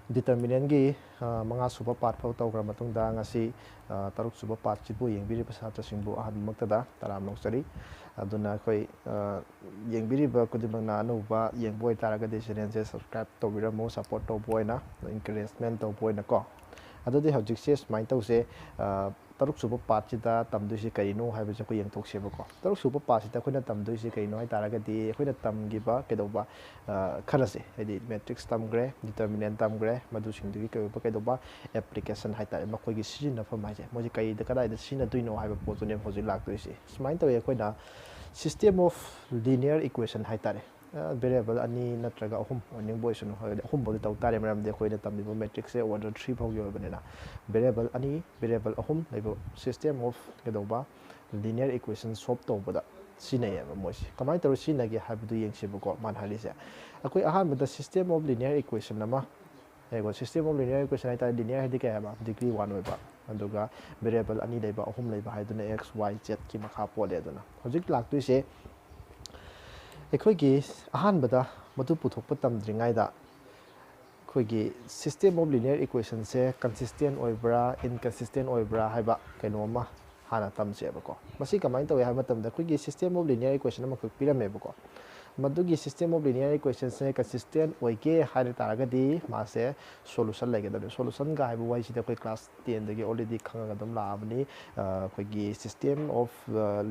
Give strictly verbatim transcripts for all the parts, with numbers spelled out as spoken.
Determinantꯒꯤ ꯃꯉꯥꯁꯨꯕ part ꯐꯥꯎ ꯇꯧꯈ꯭ꯔ ꯃꯇꯨꯡꯗ, ꯉꯁꯤ ꯇꯔꯨꯛꯁꯨꯕ partꯁꯤꯕꯨ ꯌꯦꯡꯕꯤꯔꯤꯕ ꯁꯥꯇ꯭ꯔꯁꯤꯡꯕꯨ ꯑꯍꯥꯟꯕꯃꯛꯇꯗ ꯇꯔꯥꯝꯅ ꯑꯣꯛꯆꯔꯤ꯫ ꯑꯗꯨꯅ ꯑꯩꯈꯣꯏ ꯌꯦꯡꯕꯤꯔꯤꯕ ꯈꯨꯗꯤꯡꯃꯛꯅ ꯑꯅꯧꯕ ꯌꯦꯡꯕ ꯑꯣꯏꯇꯥꯔꯒꯗꯤ channelꯁꯦ subscribe ꯇꯧꯕꯤꯔꯝꯃꯨ, support ꯇꯧꯕ ꯑꯣꯏꯅ, encouragement ꯇꯧꯕ ꯑꯣꯏꯅꯀꯣ꯫ ꯑꯗꯨꯗꯤ ꯍꯧꯖꯤꯛꯁꯦ ꯁꯨꯃꯥꯏꯅ ꯇꯧꯁꯦ, ꯇꯔꯨꯛꯁꯨꯕ partꯁꯤꯗ ꯇꯝꯗꯣꯏꯁꯦ ꯀꯔꯤꯅꯣ ꯍꯥꯏꯕꯁꯦ ꯑꯩꯈꯣꯏ ꯌꯦꯡꯊꯣꯛꯁꯦꯕꯀꯣ꯫ ꯇꯔꯨꯛꯁꯨꯕ partꯁꯤꯗ ꯑꯩꯈꯣꯏꯅ ꯇꯝꯗꯣꯏꯁꯦ ꯀꯔꯤꯅꯣ ꯍꯥꯏ ꯇꯥꯔꯒꯗꯤ, ꯑꯩꯈꯣꯏꯅ ꯇꯝꯈꯤꯕ ꯀꯩꯗꯧꯕ ꯈꯔꯁꯦ, ꯍꯥꯏꯗꯤ matrix ꯇꯝꯈ꯭ꯔꯦ, determinant ꯇꯝꯈ꯭ꯔꯦ, ꯃꯗꯨꯁꯤꯡꯗꯨꯒꯤ ꯀꯩꯑꯣꯏꯕ ꯀꯩꯗꯧꯕ application ꯍꯥꯏ ꯇꯥꯔꯦ, ꯃꯈꯣꯏꯒꯤ ꯁꯤꯖꯤꯟꯅꯐꯝ ꯍꯥꯏꯁꯦ, ꯃꯣꯏꯁꯦ ꯀꯩꯗ ꯀꯗꯥꯏꯗ ꯁꯤꯖꯤꯟꯅꯗꯣꯏꯅꯣ ꯍꯥꯏꯕ ꯄꯣꯠꯇꯨꯅꯦꯕ ꯍꯧꯖꯤꯛ ꯂꯥꯛꯇꯣꯏꯁꯦ꯫ ꯁꯨꯃꯥꯏꯅ ꯇꯧꯋꯤ, ꯑꯩꯈꯣꯏꯅ system of linear equation ꯍꯥꯏ ꯇꯥꯔꯦ, variable ꯑꯅꯤ ꯅꯠꯇ꯭ꯔꯒ ꯑꯍꯨꯝ ꯑꯣꯏꯅꯤꯡꯕ ꯑꯣꯏꯁꯅꯨ, ꯍꯥꯏꯕꯗꯤ ꯑꯍꯨꯝꯐꯥꯎꯗꯤ ꯇꯧ ꯇꯥꯔꯦ, ꯃꯔꯝꯗꯤ ꯑꯩꯈꯣꯏꯅ ꯇꯝꯃꯤꯕ matrixꯁꯦ order three ꯐꯥꯎꯒꯤ ꯑꯣꯏꯕꯅꯤꯅ꯫ Variable ꯑꯅꯤ, variable ꯑꯍꯨꯝ ꯂꯩꯕ system of ꯀꯩꯗꯧꯕ linear equation solve ꯇꯧꯕꯗ ꯁꯤꯖꯤꯟꯅꯩꯌꯦꯕ ꯃꯣꯏꯁꯦ꯫ ꯀꯃꯥꯏꯅ ꯇꯧꯔ ꯁꯤꯖꯤꯟꯅꯒꯦ ꯍꯥꯏꯕꯗꯨ ꯌꯦꯡꯁꯤꯕꯀꯣ꯫ ꯃꯥꯅ ꯍꯥꯏꯔꯤꯁꯦ, ꯑꯩꯈꯣꯏ ꯑꯍꯥꯟꯕꯗ system of linear equation ꯑꯃ, ꯌꯦꯡꯉꯣ, system of linear equation ꯍꯥꯏ ꯇꯥꯔꯦ, linear ꯍꯥꯏꯗꯤ ꯀꯩ ꯍꯥꯏꯕ? Degree one ꯑꯣꯏꯕ, ꯑꯗꯨꯒ variable ꯑꯅꯤ ꯂꯩꯕ, ꯑꯍꯨꯝ ꯂꯩꯕ ꯍꯥꯏꯗꯨꯅ x, y, zꯀꯤ ꯃꯈꯥ ꯄꯣꯜꯂꯦ꯫ ꯑꯗꯨꯅ ꯍꯧꯖꯤꯛ ꯂꯥꯛꯇꯣꯏꯁꯦ, ꯑꯩꯈꯣꯏꯒꯤ ꯑꯍꯥꯟꯕꯗ ꯃꯗꯨ ꯄꯨꯊꯣꯛꯄ ꯇꯝꯗ꯭ꯔꯤꯉꯩꯗ ꯑꯩꯈꯣꯏꯒꯤ system of linear equationꯁꯦ consistent ꯑꯣꯏꯕ꯭ꯔꯥ, inconsistent ꯑꯣꯏꯕ꯭ꯔꯥ ꯍꯥꯏꯕ ꯀꯩꯅꯣ ꯑꯃ ꯍꯥꯟꯅ ꯇꯝꯁꯦꯕꯀꯣ꯫ ꯃꯁꯤ ꯀꯃꯥꯏꯅ ꯇꯧꯏ ꯍꯥꯏꯕ ꯃꯇꯝꯗ, ꯑꯩꯈꯣꯏꯒꯤ system of linear equation ꯑꯃꯈꯛ ꯄꯤꯔꯝꯃꯦꯕꯀꯣ꯫ ꯃꯗꯨꯒꯤ system of linear equationꯁꯦ consistent ꯑꯣꯏꯒꯦ ꯍꯥꯏ ꯇꯥꯔꯒꯗꯤ, ꯃꯥꯁꯦ solution ꯂꯩꯒꯗꯕꯅꯤ꯫ Solutionꯒ ꯍꯥꯏꯕ ꯋꯥꯍꯩꯁꯤꯗꯤ ꯑꯩꯈꯣꯏ class tenꯗꯒꯤ already ꯈꯪꯉꯒ ꯑꯗꯨꯝ ꯂꯥꯛꯑꯕꯅꯤ꯫ ꯑꯩꯈꯣꯏꯒꯤ system of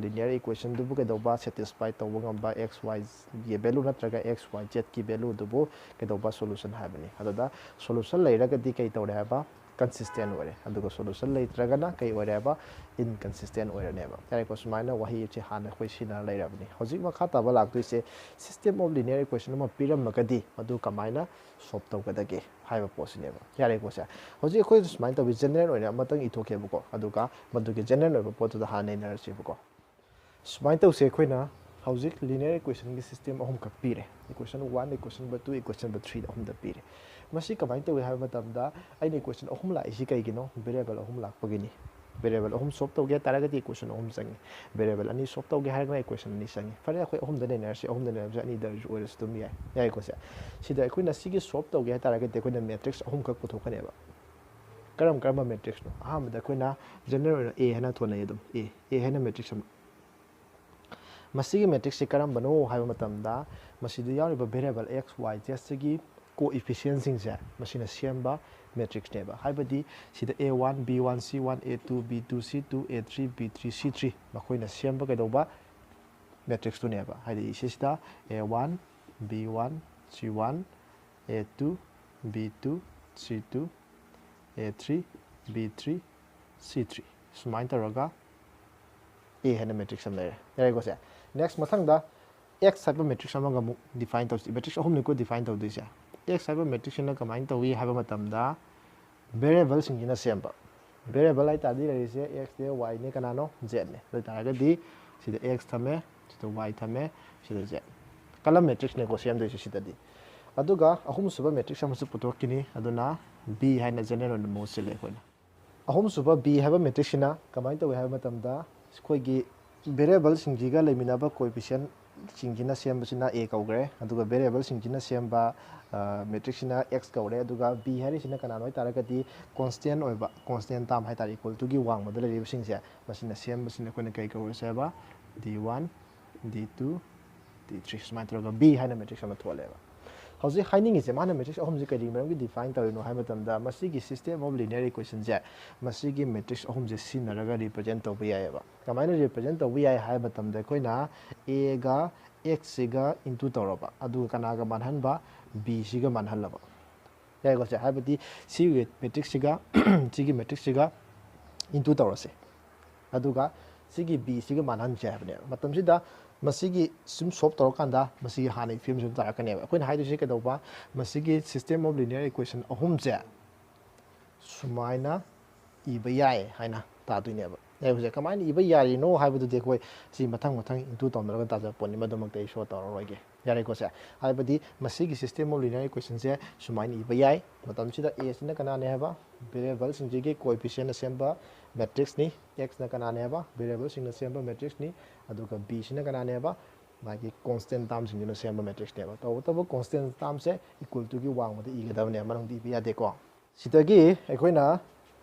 linear equationꯗꯨꯕꯨ ꯀꯩꯗꯧꯕ, satisfy ꯇꯧꯕ ꯉꯝꯕ, x, yꯒꯤ value ꯅꯠꯇ꯭ꯔꯒ x, y, zꯀꯤ valueꯗꯨꯕꯨ ꯀꯩꯗꯧꯕ, solution ꯍꯥꯏꯕꯅꯤ꯫ ꯑꯗꯨꯗ solution ꯂꯩꯔꯒꯗꯤ ꯀꯩ ꯇꯧꯔꯦ ꯍꯥꯏꯕ? Consistent ꯑꯣꯏꯔꯦ꯫ ꯑꯗꯨꯒ solution ꯂꯩꯇ꯭ꯔꯒꯅ ꯀꯩ ꯑꯣꯏꯔꯦ ꯍꯥꯏꯕ? Inconsistent ꯑꯣꯏꯔꯅꯦꯕ꯫ ꯌꯥꯔꯦꯀꯣ, ꯁꯨꯃꯥꯏꯅ ꯋꯥꯍꯩ ꯑꯁꯤ ꯍꯥꯟꯅ ꯑꯩꯈꯣꯏ ꯁꯤꯖꯤꯟꯅꯔ ꯂꯩꯔꯕꯅꯤ꯫ ꯍꯧꯖꯤꯛ ꯃꯈꯥ ꯇꯥꯕ ꯂꯥꯛꯇꯣꯏꯁꯦ, system of linear equation ꯑꯃ ꯄꯤꯔꯝꯃꯒꯗꯤ ꯃꯗꯨ ꯀꯃꯥꯏꯅ solve ꯇꯧꯒꯗꯒꯦ ꯍꯥꯏꯕ ꯄꯣꯠꯁꯤꯅꯦꯕ꯫ ꯌꯥꯔꯦꯀꯣ ꯁꯦ? ꯍꯧꯖꯤꯛ ꯑꯩꯈꯣꯏ ꯁꯨꯃꯥꯏꯅ ꯇꯧꯋꯤ, general ꯑꯣꯏꯅ ꯑꯃꯇꯪ ꯏꯊꯣꯛꯀꯦꯕꯀꯣ, ꯑꯗꯨꯒ ꯃꯗꯨꯒꯤ general ꯑꯣꯏꯕ ꯄꯣꯠꯇꯨꯗ ꯍꯥꯟꯅ ꯅꯩꯅꯔꯁꯦꯕꯀꯣ꯫ ꯁꯨꯃꯥꯏꯅ ꯇꯧꯁꯦ, ꯑꯩꯈꯣꯏꯅ ꯍꯧꯖꯤꯛ linear equationꯒꯤ system ꯑꯍꯨꯝꯈꯛ ꯄꯤꯔꯦ꯫ Equation one, equation number two, equation number three ꯑꯍꯨꯝꯗ ꯄꯤꯔꯦ꯫ ꯃꯁꯤ ꯀꯃꯥꯏꯅ ꯇꯧꯏ ꯍꯥꯏꯕ ꯃꯇꯝꯗ, ꯑꯩꯅ equation ꯑꯍꯨꯝ ꯂꯥꯛꯏꯁꯤ ꯀꯩꯒꯤꯅꯣ? Variable ꯑꯍꯨꯝ ꯂꯥꯛꯄꯒꯤꯅꯤ꯫ Variable ꯑꯍꯨꯝ solve ꯇꯧꯒꯦ ꯍꯥꯏ ꯇꯥꯔꯒꯗꯤ equation ꯑꯍꯨꯝ ꯆꯪꯉꯤ꯫ Variable ꯑꯅꯤ solve ꯇꯧꯒꯦ ꯍꯥꯏꯔꯒꯅ equation ꯑꯅꯤ ꯆꯪꯉꯤ꯫ ꯐꯔꯦ, ꯑꯩꯈꯣꯏ ꯑꯍꯨꯝꯗ ꯅꯩꯅꯔꯁꯤ, ꯑꯍꯨꯝꯗ ꯅꯩꯅꯔꯁꯨ ꯑꯅꯤꯗ ꯑꯣꯏꯔꯁꯨ ꯑꯗꯨꯝ ꯌꯥꯏ, ꯌꯥꯏꯀꯣ ꯁꯦ? ꯁꯤꯗ ꯑꯩꯈꯣꯏꯅ ꯁꯤꯒꯤ solve ꯇꯧꯒꯦ ꯍꯥꯏ ꯇꯥꯔꯒꯗꯤ ꯑꯩꯈꯣꯏꯅ matrix ꯑꯍꯨꯝꯈꯛ ꯄꯨꯊꯣꯛꯀꯅꯦꯕ꯫ ꯀꯔꯝ ꯀꯔꯝꯕ matrix ꯅꯣ? ꯑꯍꯥꯟꯕꯗ ꯑꯩꯈꯣꯏꯅ general ꯑꯣꯏꯅ A ꯍꯥꯏꯅ ꯊꯣꯟꯅꯩ ꯑꯗꯨꯝ꯫ A, A ꯍꯥꯏꯅ matrix ꯑꯃ꯫ ꯃꯁꯤꯒꯤ matrix ꯁꯤ ꯀꯔꯝꯕꯅꯣ ꯍꯥꯏꯕ ꯃꯇꯝꯗ, ꯃꯁꯤꯗ ꯌꯥꯎꯔꯤꯕ variable x, y, z ꯁꯤꯒꯤ coefficient ꯁꯤꯡꯁꯦ ꯃꯁꯤꯅ ꯁꯦꯝꯕ matrix ꯅꯦꯕ꯫ ꯍꯥꯏꯕꯗꯤ ꯁꯤꯗ A one, B one, C one, A two, B two, C two, A three, B three, C three ꯃꯈꯣꯏꯅ ꯁꯦꯝꯕ ꯀꯩꯗꯧꯕ matrix ꯇꯨꯅꯦꯕ꯫ ꯍꯥꯏꯗꯤ ꯁꯤꯁꯤꯗ A one, B one, C one, A two, B two, C two, A three, B three, C three ꯁꯨꯃꯥꯏꯅ ꯇꯧꯔꯒ A ꯍꯥꯏꯅ matrix ꯑꯃ ꯂꯩꯔꯦ꯫ ꯌꯥꯔꯦꯀꯣ ꯁꯦ? Next ꯃꯊꯪꯗ x ꯍꯥꯏꯕ matrix ꯑꯃꯒ ꯑꯃꯨꯛ define ꯇꯧꯁꯤ꯫ Matrix ꯑꯍꯨꯝꯅꯤꯀꯣ define ꯇꯧꯗꯣꯏꯁꯦ꯫ X ꯍꯥꯏꯕ matrix ꯁꯤꯅ ꯀꯃꯥꯏꯅ ꯇꯧꯏ ꯍꯥꯏꯕ ꯃꯇꯝꯗ, variable ꯁꯤꯡꯁꯤꯅ ꯁꯦꯝꯕ꯫ Variable ꯍꯥꯏ ꯇꯥꯔꯗꯤ ꯂꯩꯔꯤꯁꯦ x ꯅꯦ, y ꯅꯦ, ꯀꯅꯥꯅꯣ? Z ꯅꯦ꯫ ꯑꯗꯨ ꯑꯣꯏ ꯇꯥꯔꯒꯗꯤ ꯁꯤꯗ x ꯊꯝꯃꯦ, ꯁꯤꯗ y ꯊꯝꯃꯦ, ꯁꯤꯗ Z꯫ Column matrix ꯅꯦꯀꯣ ꯁꯦꯝꯗꯣꯏꯁꯦ ꯁꯤꯗꯗꯤ꯫ ꯑꯗꯨꯒ ꯑꯍꯨꯝꯁꯨꯕ matrix ꯑꯃꯁꯨ ꯄꯨꯊꯣꯛꯈꯤꯅꯤ, ꯑꯗꯨꯅ B ꯍꯥꯏꯅ general ꯑꯣꯏꯅ ꯃꯍꯨꯠ ꯁꯤꯜꯂꯦ ꯑꯩꯈꯣꯏꯅ꯫ ꯑꯍꯨꯝꯁꯨꯕ B ꯍꯥꯏꯕ matrix ꯁꯤꯅ ꯀꯃꯥꯏꯅ ꯇꯧꯏ ꯍꯥꯏꯕ ꯃꯇꯝꯗ, ꯑꯩꯈꯣꯏꯒꯤ variable ꯁꯤꯡꯁꯤꯒ ꯂꯩꯃꯤꯟꯅꯕ coefficient ꯁꯤꯡꯁꯤꯅ ꯁꯦꯝꯕꯁꯤꯅ A ꯀꯧꯈ꯭ꯔꯦ, ꯑꯗꯨꯒ variable ꯁꯤꯡꯁꯤꯅ ꯁꯦꯝꯕ, ꯑ, matrix ꯁꯤꯅ X ꯀꯧꯔꯦ, ꯑꯗꯨꯒ B ꯍꯥꯏꯔꯤꯁꯤꯅ ꯀꯅꯥꯅꯣ ꯍꯥꯏ ꯇꯥꯔꯒꯗꯤ constant ꯑꯣꯏꯕ, constant term ꯍꯥꯏ ꯇꯥꯔꯦ, equal to ꯒꯤ ꯋꯥꯡꯃꯗ ꯂꯩꯔꯤꯕꯁꯤꯡꯁꯦ ꯃꯁꯤꯅ ꯁꯦꯝꯕꯁꯤꯅ ꯑꯩꯈꯣꯏꯅ ꯀꯩ ꯀꯧꯔꯁꯦ ꯍꯥꯏꯕ? D one, D two, D three ꯁꯨꯃꯥꯏꯅ ꯇꯧꯔꯒ B ꯍꯥꯏꯅ matrix ꯑꯃ ꯊꯣꯛꯍꯜꯂꯦꯕ꯫ ꯍꯧꯖꯤꯛ ꯍꯥꯏꯅꯤꯡꯉꯤꯁꯦ ꯃꯥꯅ matrix ꯑꯍꯨꯝꯁꯦ ꯀꯔꯤ ꯃꯔꯝꯒꯤ define ꯇꯧꯔꯤꯅꯣ ꯍꯥꯏꯕ ꯃꯇꯝꯗ, ꯃꯁꯤꯒꯤ system of linear equation ꯁꯦ ꯃꯁꯤꯒꯤ matrix ꯑꯍꯨꯝꯁꯦ ꯁꯤꯖꯤꯟꯅꯔꯒ represent ꯇꯧꯕ ꯌꯥꯏꯑꯕ꯫ ꯀꯃꯥꯏꯅ represent ꯇꯧꯕ ꯌꯥꯏ ꯍꯥꯏꯕ ꯃꯇꯝꯗ, ꯑꯩꯈꯣꯏꯅ A ꯒ X ꯁꯤꯒ into ꯇꯧꯔꯕ, ꯑꯗꯨꯒ ꯀꯅꯥꯒ ꯃꯥꯟꯍꯟꯕ? B ꯁꯤꯒ ꯃꯥꯟꯍꯜꯂꯕ꯫ ꯌꯥꯏꯀꯣ ꯁꯦ? ꯍꯥꯏꯕꯗꯤ ꯁꯤꯒꯤ matrix ꯁꯤꯒ ꯁꯤꯒꯤ matrix ꯁꯤꯒ into ꯇꯧꯔꯁꯦ, ꯑꯗꯨꯒ ꯁꯤꯒꯤ B ꯁꯤꯒ ꯃꯥꯟꯍꯟꯁꯦ ꯍꯥꯏꯕꯅꯦꯕ꯫ ꯃꯇꯝꯁꯤꯗ ꯃꯁꯤꯒꯤ ꯁꯨꯝ solve ꯇꯧꯔꯀꯥꯟꯗ ꯃꯁꯤꯒꯤ ꯍꯥꯟꯅꯒꯤ ꯐꯤꯕꯝꯁꯤ ꯑꯗꯨꯝ ꯇꯥꯔꯛꯀꯅꯦꯕ꯫ ꯑꯩꯈꯣꯏꯅ ꯍꯥꯏꯗꯣꯏꯁꯦ ꯀꯩꯗꯧꯕ? ꯃꯁꯤꯒꯤ system of linear equation ꯑꯍꯨꯝꯁꯦ ꯁꯨꯃꯥꯏꯅ ꯏꯕ ꯌꯥꯏ ꯍꯥꯏꯅ ꯇꯥꯗꯣꯏꯅꯦꯕ꯫ ꯌꯥꯏ, ꯍꯧꯖꯤꯛ ꯀꯃꯥꯏꯅ ꯏꯕ ꯌꯥꯔꯤꯅꯣ ꯍꯥꯏꯕꯗꯨꯗꯤ ꯑꯩꯈꯣꯏ ꯁꯤ ꯃꯊꯪ ꯃꯊꯪ into ꯇꯧꯅꯔꯒ ꯇꯥꯖꯕ ꯄꯣꯠꯅꯤ, ꯃꯗꯨꯃꯛꯇꯤ ꯑꯩ show ꯇꯧꯔꯔꯣꯏꯒꯦ꯫ ꯌꯥꯔꯦꯀꯣ ꯁꯦ? ꯍꯥꯏꯕꯗꯤ ꯃꯁꯤꯒꯤ system of linear equation ꯁꯦ ꯁꯨꯃꯥꯏꯅ ꯏꯕ ꯌꯥꯏ꯫ ꯃꯇꯝꯁꯤꯗ A ꯁꯤꯅ ꯀꯅꯥꯅꯦ ꯍꯥꯏꯕ? Variable ꯁꯤꯡꯁꯤꯒꯤ coefficient ꯅ ꯁꯦꯝꯕ matrixꯅꯤ꯫ Xꯅ ꯀꯅꯥꯅꯦꯕ? Variableꯁꯤꯡꯅ ꯁꯦꯝꯕ matrixꯅꯤ꯫ ꯑꯗꯨꯒ Bꯁꯤꯅ ꯀꯅꯥꯅꯦꯕ? ꯃꯥꯒꯤ constant termꯁꯤꯡꯗꯨꯅ ꯁꯦꯝꯕ matrixꯅꯦꯕ꯫ ꯇꯧꯕꯇꯕꯨ constant termꯁꯦ equal toꯒꯤ ꯋꯥꯡꯃꯗ ꯏꯒꯗꯕꯅꯦ, ꯃꯅꯨꯡꯗ ꯏꯕ ꯌꯥꯗꯦꯀꯣ꯫ ꯁꯤꯗꯒꯤ ꯑꯩꯈꯣꯏꯅ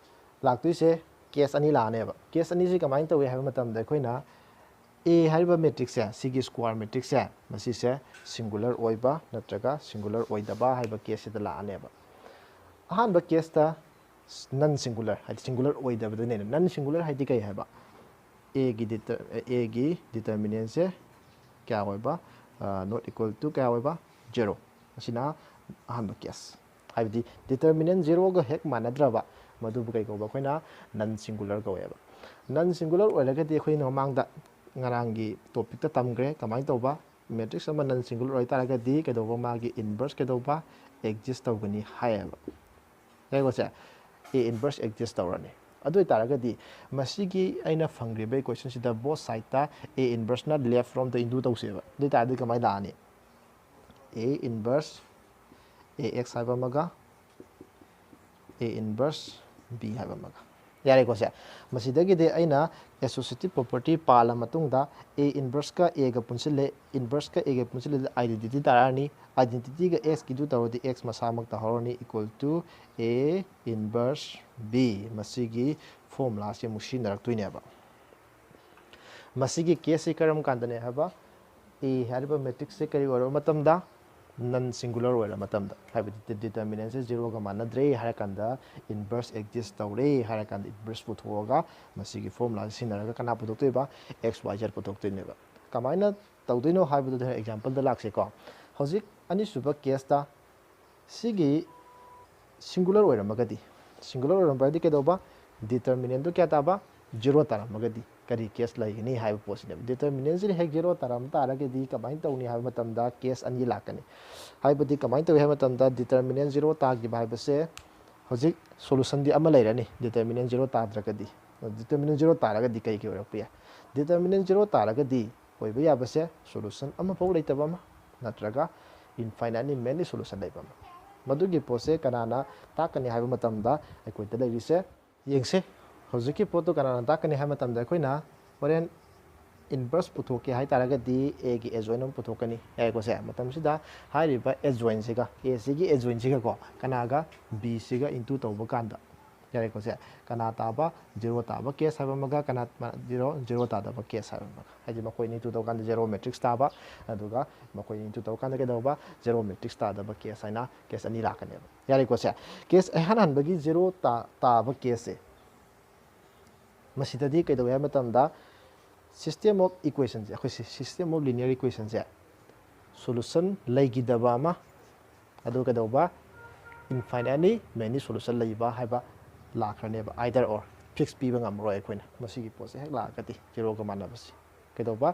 ꯂꯥꯛꯇꯣꯏꯁꯦ case ꯑꯅꯤ ꯂꯥꯛꯑꯅꯦꯕ꯫ Case ꯑꯅꯤꯁꯤ ꯀꯃꯥꯏꯅ ꯇꯧꯏ ꯍꯥꯏꯕ ꯃꯇꯝꯗ, ꯑꯩꯈꯣꯏꯅ A ꯍꯥꯏꯔꯤꯕ matrixꯁꯦ, ꯁꯤꯒꯤ square matrixꯁꯦ, ꯃꯁꯤꯁꯦ singular ꯑꯣꯏꯕ ꯅꯠꯇ꯭ꯔꯒ singular ꯑꯣꯏꯗꯕ ꯍꯥꯏꯕ caseꯁꯤꯗ ꯂꯥꯛꯑꯅꯦꯕ꯫ ꯑꯍꯥꯟꯕ caseꯇ non singular, ꯍꯥꯏꯗꯤ singular ꯑꯣꯏꯗꯕꯗꯨꯅꯦ꯫ Non singular ꯍꯥꯏꯗꯤ ꯀꯩ ꯍꯥꯏꯕ? Aꯒꯤ deter-, Aꯒꯤ determinantꯁꯦ ꯀꯌꯥ ꯑꯣꯏꯕ? Not equal to ꯀꯌꯥ ꯑꯣꯏꯕ? Zero꯫ ꯑꯁꯤꯅ ꯑꯍꯥꯟꯕ case꯫ ꯍꯥꯏꯕꯗꯤ determinant zeroꯒ ꯍꯦꯛ ꯃꯥꯟꯅꯗ꯭ꯔꯕ, ꯃꯗꯨꯕꯨ ꯀꯩ ꯀꯧꯕ? ꯑꯩꯈꯣꯏꯅ non singular ꯀꯧꯋꯦꯕ꯫ Non singular ꯑꯣꯏꯔꯒꯗꯤ ꯑꯩꯈꯣꯏꯅ ꯃꯃꯥꯡꯗ ꯉꯔꯥꯡꯒꯤ topicꯇ ꯇꯝꯈ꯭ꯔꯦ꯫ ꯀꯃꯥꯏꯅ ꯇꯧꯕ? Matrix ꯑꯃ non singular ꯑꯣꯏꯇꯥꯔꯒꯗꯤ ꯀꯩꯗꯧꯕ? ꯃꯥꯒꯤ inverse ꯀꯩꯗꯧꯕ? Exist ꯇꯧꯒꯅꯤ ꯍꯥꯏꯌꯦꯕ꯫ ꯌꯥꯏꯀꯣ ꯁꯦ? A inverse exist ꯇꯧꯔꯅꯤ꯫ ꯑꯗꯨ ꯑꯣꯏꯇꯥꯔꯒꯗꯤ ꯃꯁꯤꯒꯤ ꯑꯩꯅ ꯐꯪꯈ꯭ꯔꯤꯕ equationꯁꯤꯗ both sideꯇ A inverseꯅ left ꯔꯣꯝꯗ undo ꯇꯧꯁꯦꯕ꯫ ꯑꯗꯨ ꯑꯣꯏꯇꯥꯔꯗꯤ ꯀꯃꯥꯏꯅ ꯂꯥꯛꯑꯅꯤ? A inverse A X ꯍꯥꯏꯕ ꯑꯃꯒ, A inverse B ꯍꯥꯏꯕ ꯑꯃꯒ꯫ ꯌꯥꯔꯦꯀꯣ ꯁꯦ? ꯃꯁꯤꯗꯒꯤꯗꯤ ꯑꯩꯅ associative property ꯄꯥꯜꯂ ꯃꯇꯨꯡꯗ A inverseꯀ Aꯒ ꯄꯨꯟꯁꯤꯜꯂꯦ, inverseꯀ Aꯒ ꯄꯨꯟꯁꯤꯜꯂꯦ, identity ꯇꯥꯔꯛꯑꯅꯤ꯫ Identityꯒ Xꯀꯤꯗꯨ ꯇꯧꯔꯗꯤ X ꯃꯁꯥꯃꯛ ꯇꯥꯍꯧꯔꯅꯤ, equal to A inverse B꯫ ꯃꯁꯤꯒꯤ formulaꯁꯦ ꯑꯃꯨꯛ ꯁꯤꯖꯤꯟꯅꯔꯛꯇꯣꯏꯅꯦꯕ꯫ ꯃꯁꯤꯒꯤ caseꯁꯤ ꯀꯔꯝ ꯀꯥꯟꯗꯅꯦ ꯍꯥꯏꯕ? A ꯍꯥꯏꯔꯤꯕ matrixꯁꯦ ꯀꯔꯤ ꯑꯣꯏꯔꯕ ꯃꯇꯝꯗ? Non singular ꯑꯣꯏꯔꯕ ꯃꯇꯝꯗ, ꯍꯥꯏꯕꯗꯤ determinantꯁꯦ zeroꯒ ꯃꯥꯟꯅꯗ꯭ꯔꯦ ꯍꯥꯏꯔ ꯀꯥꯟꯗ, inverse exist ꯇꯧꯔꯦ ꯍꯥꯏꯔ ꯀꯥꯟꯗ, inverse ꯄꯨꯊꯣꯛꯑꯒ ꯃꯁꯤꯒꯤ formulaꯁꯦ ꯁꯤꯖꯤꯟꯅꯔꯒ ꯀꯅꯥ ꯄꯨꯊꯣꯛꯇꯣꯏꯕ? X Y Z ꯄꯨꯊꯣꯛꯇꯣꯏꯅꯦꯕ꯫ ꯀꯃꯥꯏꯅ ꯇꯧꯗꯣꯏꯅꯣ ꯍꯥꯏꯕꯗꯨꯗ exampleꯗ ꯂꯥꯛꯁꯦꯀꯣ꯫ ꯍꯧꯖꯤꯛ ꯑꯅꯤꯁꯨꯕ caseꯇ ꯁꯤꯒꯤ singular ꯑꯣꯏꯔꯝꯃꯒꯗꯤ, singular ꯑꯣꯏꯔꯝꯕꯗꯤ ꯀꯩꯗꯧꯕ? Determinantꯗꯨ ꯀꯌꯥ ꯇꯥꯕ? Zero ꯇꯥꯔꯝꯃꯒꯗꯤ ꯀꯔꯤ case ꯂꯩꯒꯅꯤ ꯍꯥꯏꯕ ꯄꯣꯠꯁꯤꯅꯦꯕ꯫ Determinantꯁꯤꯅ ꯍꯦꯛ zero ꯇꯥꯔꯝ ꯇꯥꯔꯒꯗꯤ ꯀꯃꯥꯏꯅ ꯇꯧꯅꯤ ꯍꯥꯏꯕ ꯃꯇꯝꯗ case ꯑꯅꯤ ꯂꯥꯛꯀꯅꯤ꯫ ꯍꯥꯏꯕꯗꯤ ꯀꯃꯥꯏꯅ ꯇꯧꯏ ꯍꯥꯏꯕ ꯃꯇꯝꯗ, determinant zero ꯇꯥꯈꯤꯕ ꯍꯥꯏꯕꯁꯦ ꯍꯧꯖꯤꯛ solutionꯗꯤ ꯑꯃ ꯂꯩꯔꯅꯤ, determinant zero ꯇꯥꯗ꯭ꯔꯒꯗꯤ꯫ Determinant zero ꯇꯥꯔꯒꯗꯤ ꯀꯩ ꯀꯩ ꯑꯣꯏꯔꯛꯄ ꯌꯥꯏ? Determinant zero ꯇꯥꯔꯒꯗꯤ ꯑꯣꯏꯕ ꯌꯥꯕꯁꯦ solution ꯑꯃꯐꯥꯎ ꯂꯩꯇꯕ ꯑꯃ, ꯅꯠꯇ꯭ꯔꯒ infinitely many solution ꯂꯩꯕ ꯑꯃ꯫ ꯃꯗꯨꯒꯤ ꯄꯣꯠꯁꯦ ꯀꯅꯥꯅ ꯇꯥꯛꯀꯅꯤ ꯍꯥꯏꯕ ꯃꯇꯝꯗ, ꯑꯩꯈꯣꯏꯗ ꯂꯩꯔꯤꯁꯦ, ꯌꯦꯡꯁꯦ, ꯍꯧꯖꯤꯛꯀꯤ ꯄꯣꯠꯇꯨ ꯀꯅꯥꯅ ꯇꯥꯛꯀꯅꯤ ꯍꯥꯏꯕ ꯃꯇꯝꯗ ꯑꯩꯈꯣꯏꯅ ꯍꯣꯔꯦꯟ inverse ꯄꯨꯊꯣꯛꯀꯦ ꯍꯥꯏ ꯇꯥꯔꯒꯗꯤ Aꯒꯤ adjoint ꯑꯃ ꯄꯨꯊꯣꯛꯀꯅꯤ, ꯌꯥꯏꯀꯣ ꯁꯦ? ꯃꯇꯝꯁꯤꯗ ꯍꯥꯏꯔꯤꯕ adjointꯁꯤꯒ, Aꯁꯤꯒꯤ adjointꯁꯤꯒꯀꯣ, ꯀꯅꯥꯒ? Bꯁꯤꯒ into ꯇꯧꯕ ꯀꯥꯟꯗ, ꯌꯥꯔꯦꯀꯣ ꯁꯦ? ꯀꯅꯥ ꯇꯥꯕ? Zero ꯇꯥꯕ case ꯍꯥꯏꯕ ꯑꯃꯒ, ꯀꯅꯥ zero, zero ꯇꯥꯗꯕ case ꯍꯥꯏꯕ ꯑꯃꯒ꯫ ꯍꯥꯏꯗꯤ ꯃꯈꯣꯏ ꯑꯅꯤ into ꯇꯧꯀꯥꯟꯗ zero matrix ꯇꯥꯕ, ꯑꯗꯨꯒ ꯃꯈꯣꯏ ꯑꯅꯤ into ꯇꯧꯀꯥꯟꯗ ꯀꯩꯗꯧꯕ? Zero matrix ꯇꯥꯗꯕ case ꯍꯥꯏꯅ case ꯑꯅꯤ ꯂꯥꯛꯀꯅꯦꯕ, ꯌꯥꯔꯦꯀꯣ ꯁꯦ? Case ꯏꯍꯥꯟ ꯍꯥꯟꯕꯒꯤ zero ꯇꯥ-, ꯇꯥꯕ caseꯁꯦ, ꯃꯁꯤꯗꯗꯤ ꯀꯩꯗꯧꯋꯦ ꯍꯥꯏꯕ ꯃꯇꯝꯗ, system of equationꯁꯦ, ꯑꯩꯈꯣꯏ system of linear equationꯁꯦ solution ꯂꯩꯈꯤꯗꯕ ꯑꯃ, ꯑꯗꯨ ꯀꯩꯗꯧꯕ? Infinitely many solution ꯂꯩꯕ ꯍꯥꯏꯕ ꯂꯥꯛꯈ꯭ꯔꯅꯦꯕ, either or, fix ꯄꯤꯕ ꯉꯝꯃꯔꯣꯏ ꯑꯩꯈꯣꯏꯅ꯫ ꯃꯁꯤꯒꯤ ꯄꯣꯠꯁꯦ ꯍꯦꯛ ꯂꯥꯛꯑꯒꯗꯤ, Zeroꯒ ꯃꯥꯟꯅꯕꯁꯤ ꯀꯩꯗꯧꯕ?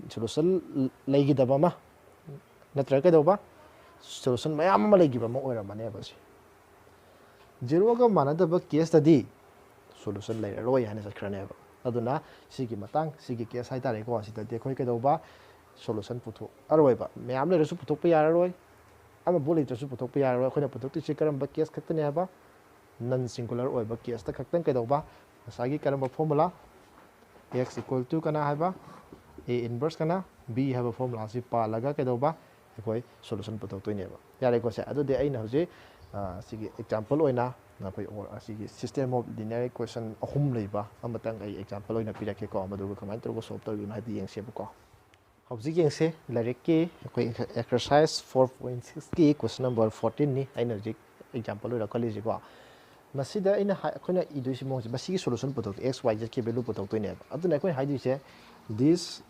Solution ꯂꯩꯈꯤꯗꯕ ꯑꯃ, ꯅꯠꯇ꯭ꯔꯒ ꯀꯩꯗꯧꯕ? Solution ꯃꯌꯥꯝ ꯑꯃ ꯂꯩꯈꯤꯕ ꯑꯃ ꯑꯣꯏꯔꯝꯃꯅꯦꯕ ꯁꯤ꯫ Zeroꯒ ꯃꯥꯟꯅꯗꯕ caseꯇꯗꯤ solution ꯂꯩꯔꯔꯣꯏ ꯍꯥꯏꯅ ꯆꯠꯈ꯭ꯔꯅꯦꯕ꯫ ꯑꯗꯨꯅ ꯁꯤꯒꯤ ꯃꯇꯥꯡ, ꯁꯤꯒꯤ case ꯍꯥꯏꯇꯥꯔꯦꯀꯣ, ꯁꯤꯗꯗꯤ ꯑꯩꯈꯣꯏ ꯀꯩꯗꯧꯕ? Solution ꯄꯨꯊꯣꯛꯑꯔꯣꯏꯕ꯫ ꯃꯌꯥꯝ ꯂꯩꯔꯁꯨ ꯄꯨꯊꯣꯛꯄ ꯌꯥꯔꯔꯣꯏ, ꯑꯃꯐꯥꯎ ꯂꯩꯇ꯭ꯔꯁꯨ ꯄꯨꯊꯣꯛꯄ ꯌꯥꯔꯔꯣꯏ꯫ ꯑꯩꯈꯣꯏꯅ ꯄꯨꯊꯣꯛꯇꯣꯏꯁꯤ ꯀꯔꯝꯕ case ꯈꯛꯇꯅꯦ ꯍꯥꯏꯕ? Non singular ꯑꯣꯏꯕ caseꯇ ꯈꯛꯇꯪ ꯀꯩꯗꯧꯕ? ꯉꯁꯥꯏꯒꯤ ꯀꯔꯝꯕ formula? X equal to ꯀꯅꯥ ꯍꯥꯏꯕ? A inverse ꯀꯅꯥ? B ꯍꯥꯏꯕ formulaꯁꯤ ꯄꯥꯜꯂꯒ ꯀꯩꯗꯧꯕ? ꯑꯩꯈꯣꯏ solution ꯄꯨꯊꯣꯛꯇꯣꯏꯅꯦꯕ꯫ ꯌꯥꯔꯦꯀꯣ ꯁꯦ? ꯑꯗꯨꯗꯤ ꯑꯩꯅ ꯍꯧꯖꯤꯛ, ꯑ, ꯁꯤꯒꯤ example ꯑꯣꯏꯅ ꯑꯩꯈꯣꯏ or-, ꯑꯁꯤꯒꯤ system of linear equation ꯑꯍꯨꯝ ꯂꯩꯕ ꯑꯃꯇꯪ ꯑꯩ example ꯑꯣꯏꯅ ꯄꯤꯔꯛꯀꯦꯀꯣ, ꯃꯗꯨꯒ ꯀꯃꯥꯏꯅ ꯇꯧꯔꯒ solve ꯇꯧꯔꯤꯕꯅꯣ ꯍꯥꯏꯗꯤ ꯌꯦꯡꯁꯦꯕꯀꯣ꯫ ꯍꯧꯖꯤꯛ ꯌꯦꯡꯁꯦ, ꯂꯥꯏꯔꯤꯛꯀꯤ ꯑꯩꯈꯣꯏ exercise four point sixꯀꯤ question number fourteenꯅꯤ ꯑꯩꯅ ꯍꯧꯖꯤꯛ example ꯑꯣꯏꯅ ꯂꯧꯈꯠꯂꯤꯁꯤꯀꯣ꯫ ꯃꯁꯤꯗ ꯑꯩꯅ ꯍꯥꯏ-, ꯑꯩꯈꯣꯏꯅ ꯏꯗꯣꯏꯁꯤ ꯃꯑꯣꯡꯁꯦ, ꯃꯁꯤꯒꯤ solution ꯄꯨꯊꯣꯛꯇꯣꯏ, X, Y, Zꯀꯤ value ꯄꯨꯊꯣꯛꯇꯣꯏꯅꯦꯕ꯫ ꯑꯗꯨꯅ ꯑꯩꯈꯣꯏꯅ ꯍꯥꯏꯗꯣꯏꯁꯦ, this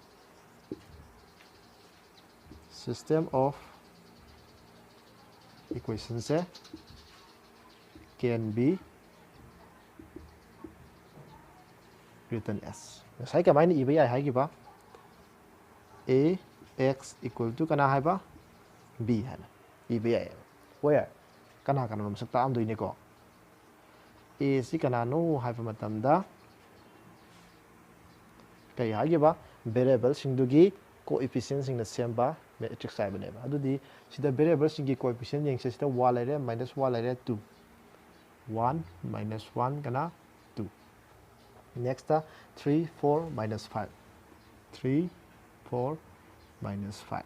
system of equationꯁꯦ can be written as, ꯉꯁꯥꯏ ꯀꯃꯥꯏꯅ ꯏꯕ ꯌꯥꯏ ꯍꯥꯏꯈꯤꯕ? A x equal to ꯀꯅꯥ ꯍꯥꯏꯕ? B ꯍꯥꯏꯅ ꯏꯕ ꯌꯥꯏꯑꯕ꯫ Where? ꯀꯅꯥ ꯀꯅꯥꯅꯣ ꯃꯁꯛ ꯇꯥꯛꯑꯝꯗꯣꯏꯅꯤꯀꯣ? A ꯁꯤ ꯀꯅꯥꯅꯣ ꯍꯥꯏꯕ ꯃꯇꯝꯗ ꯀꯔꯤ ꯍꯥꯏꯈꯤꯕ? Variableꯁꯤꯡꯗꯨꯒꯤ coefficientꯁꯤꯡꯅ ꯁꯦꯝꯕ matrix ꯍꯥꯏꯕꯅꯦꯕ꯫ ꯑꯗꯨꯗꯤ ꯁꯤꯗ variableꯁꯤꯡꯒꯤ coefficient ꯌꯦꯡꯁꯦ꯫ ꯁꯤꯗ one ꯂꯩꯔꯦ, minus one ꯂꯩꯔꯦ, two꯫ One minus one ꯀꯅꯥ? Two꯫ Next three four minus five, three four minus five,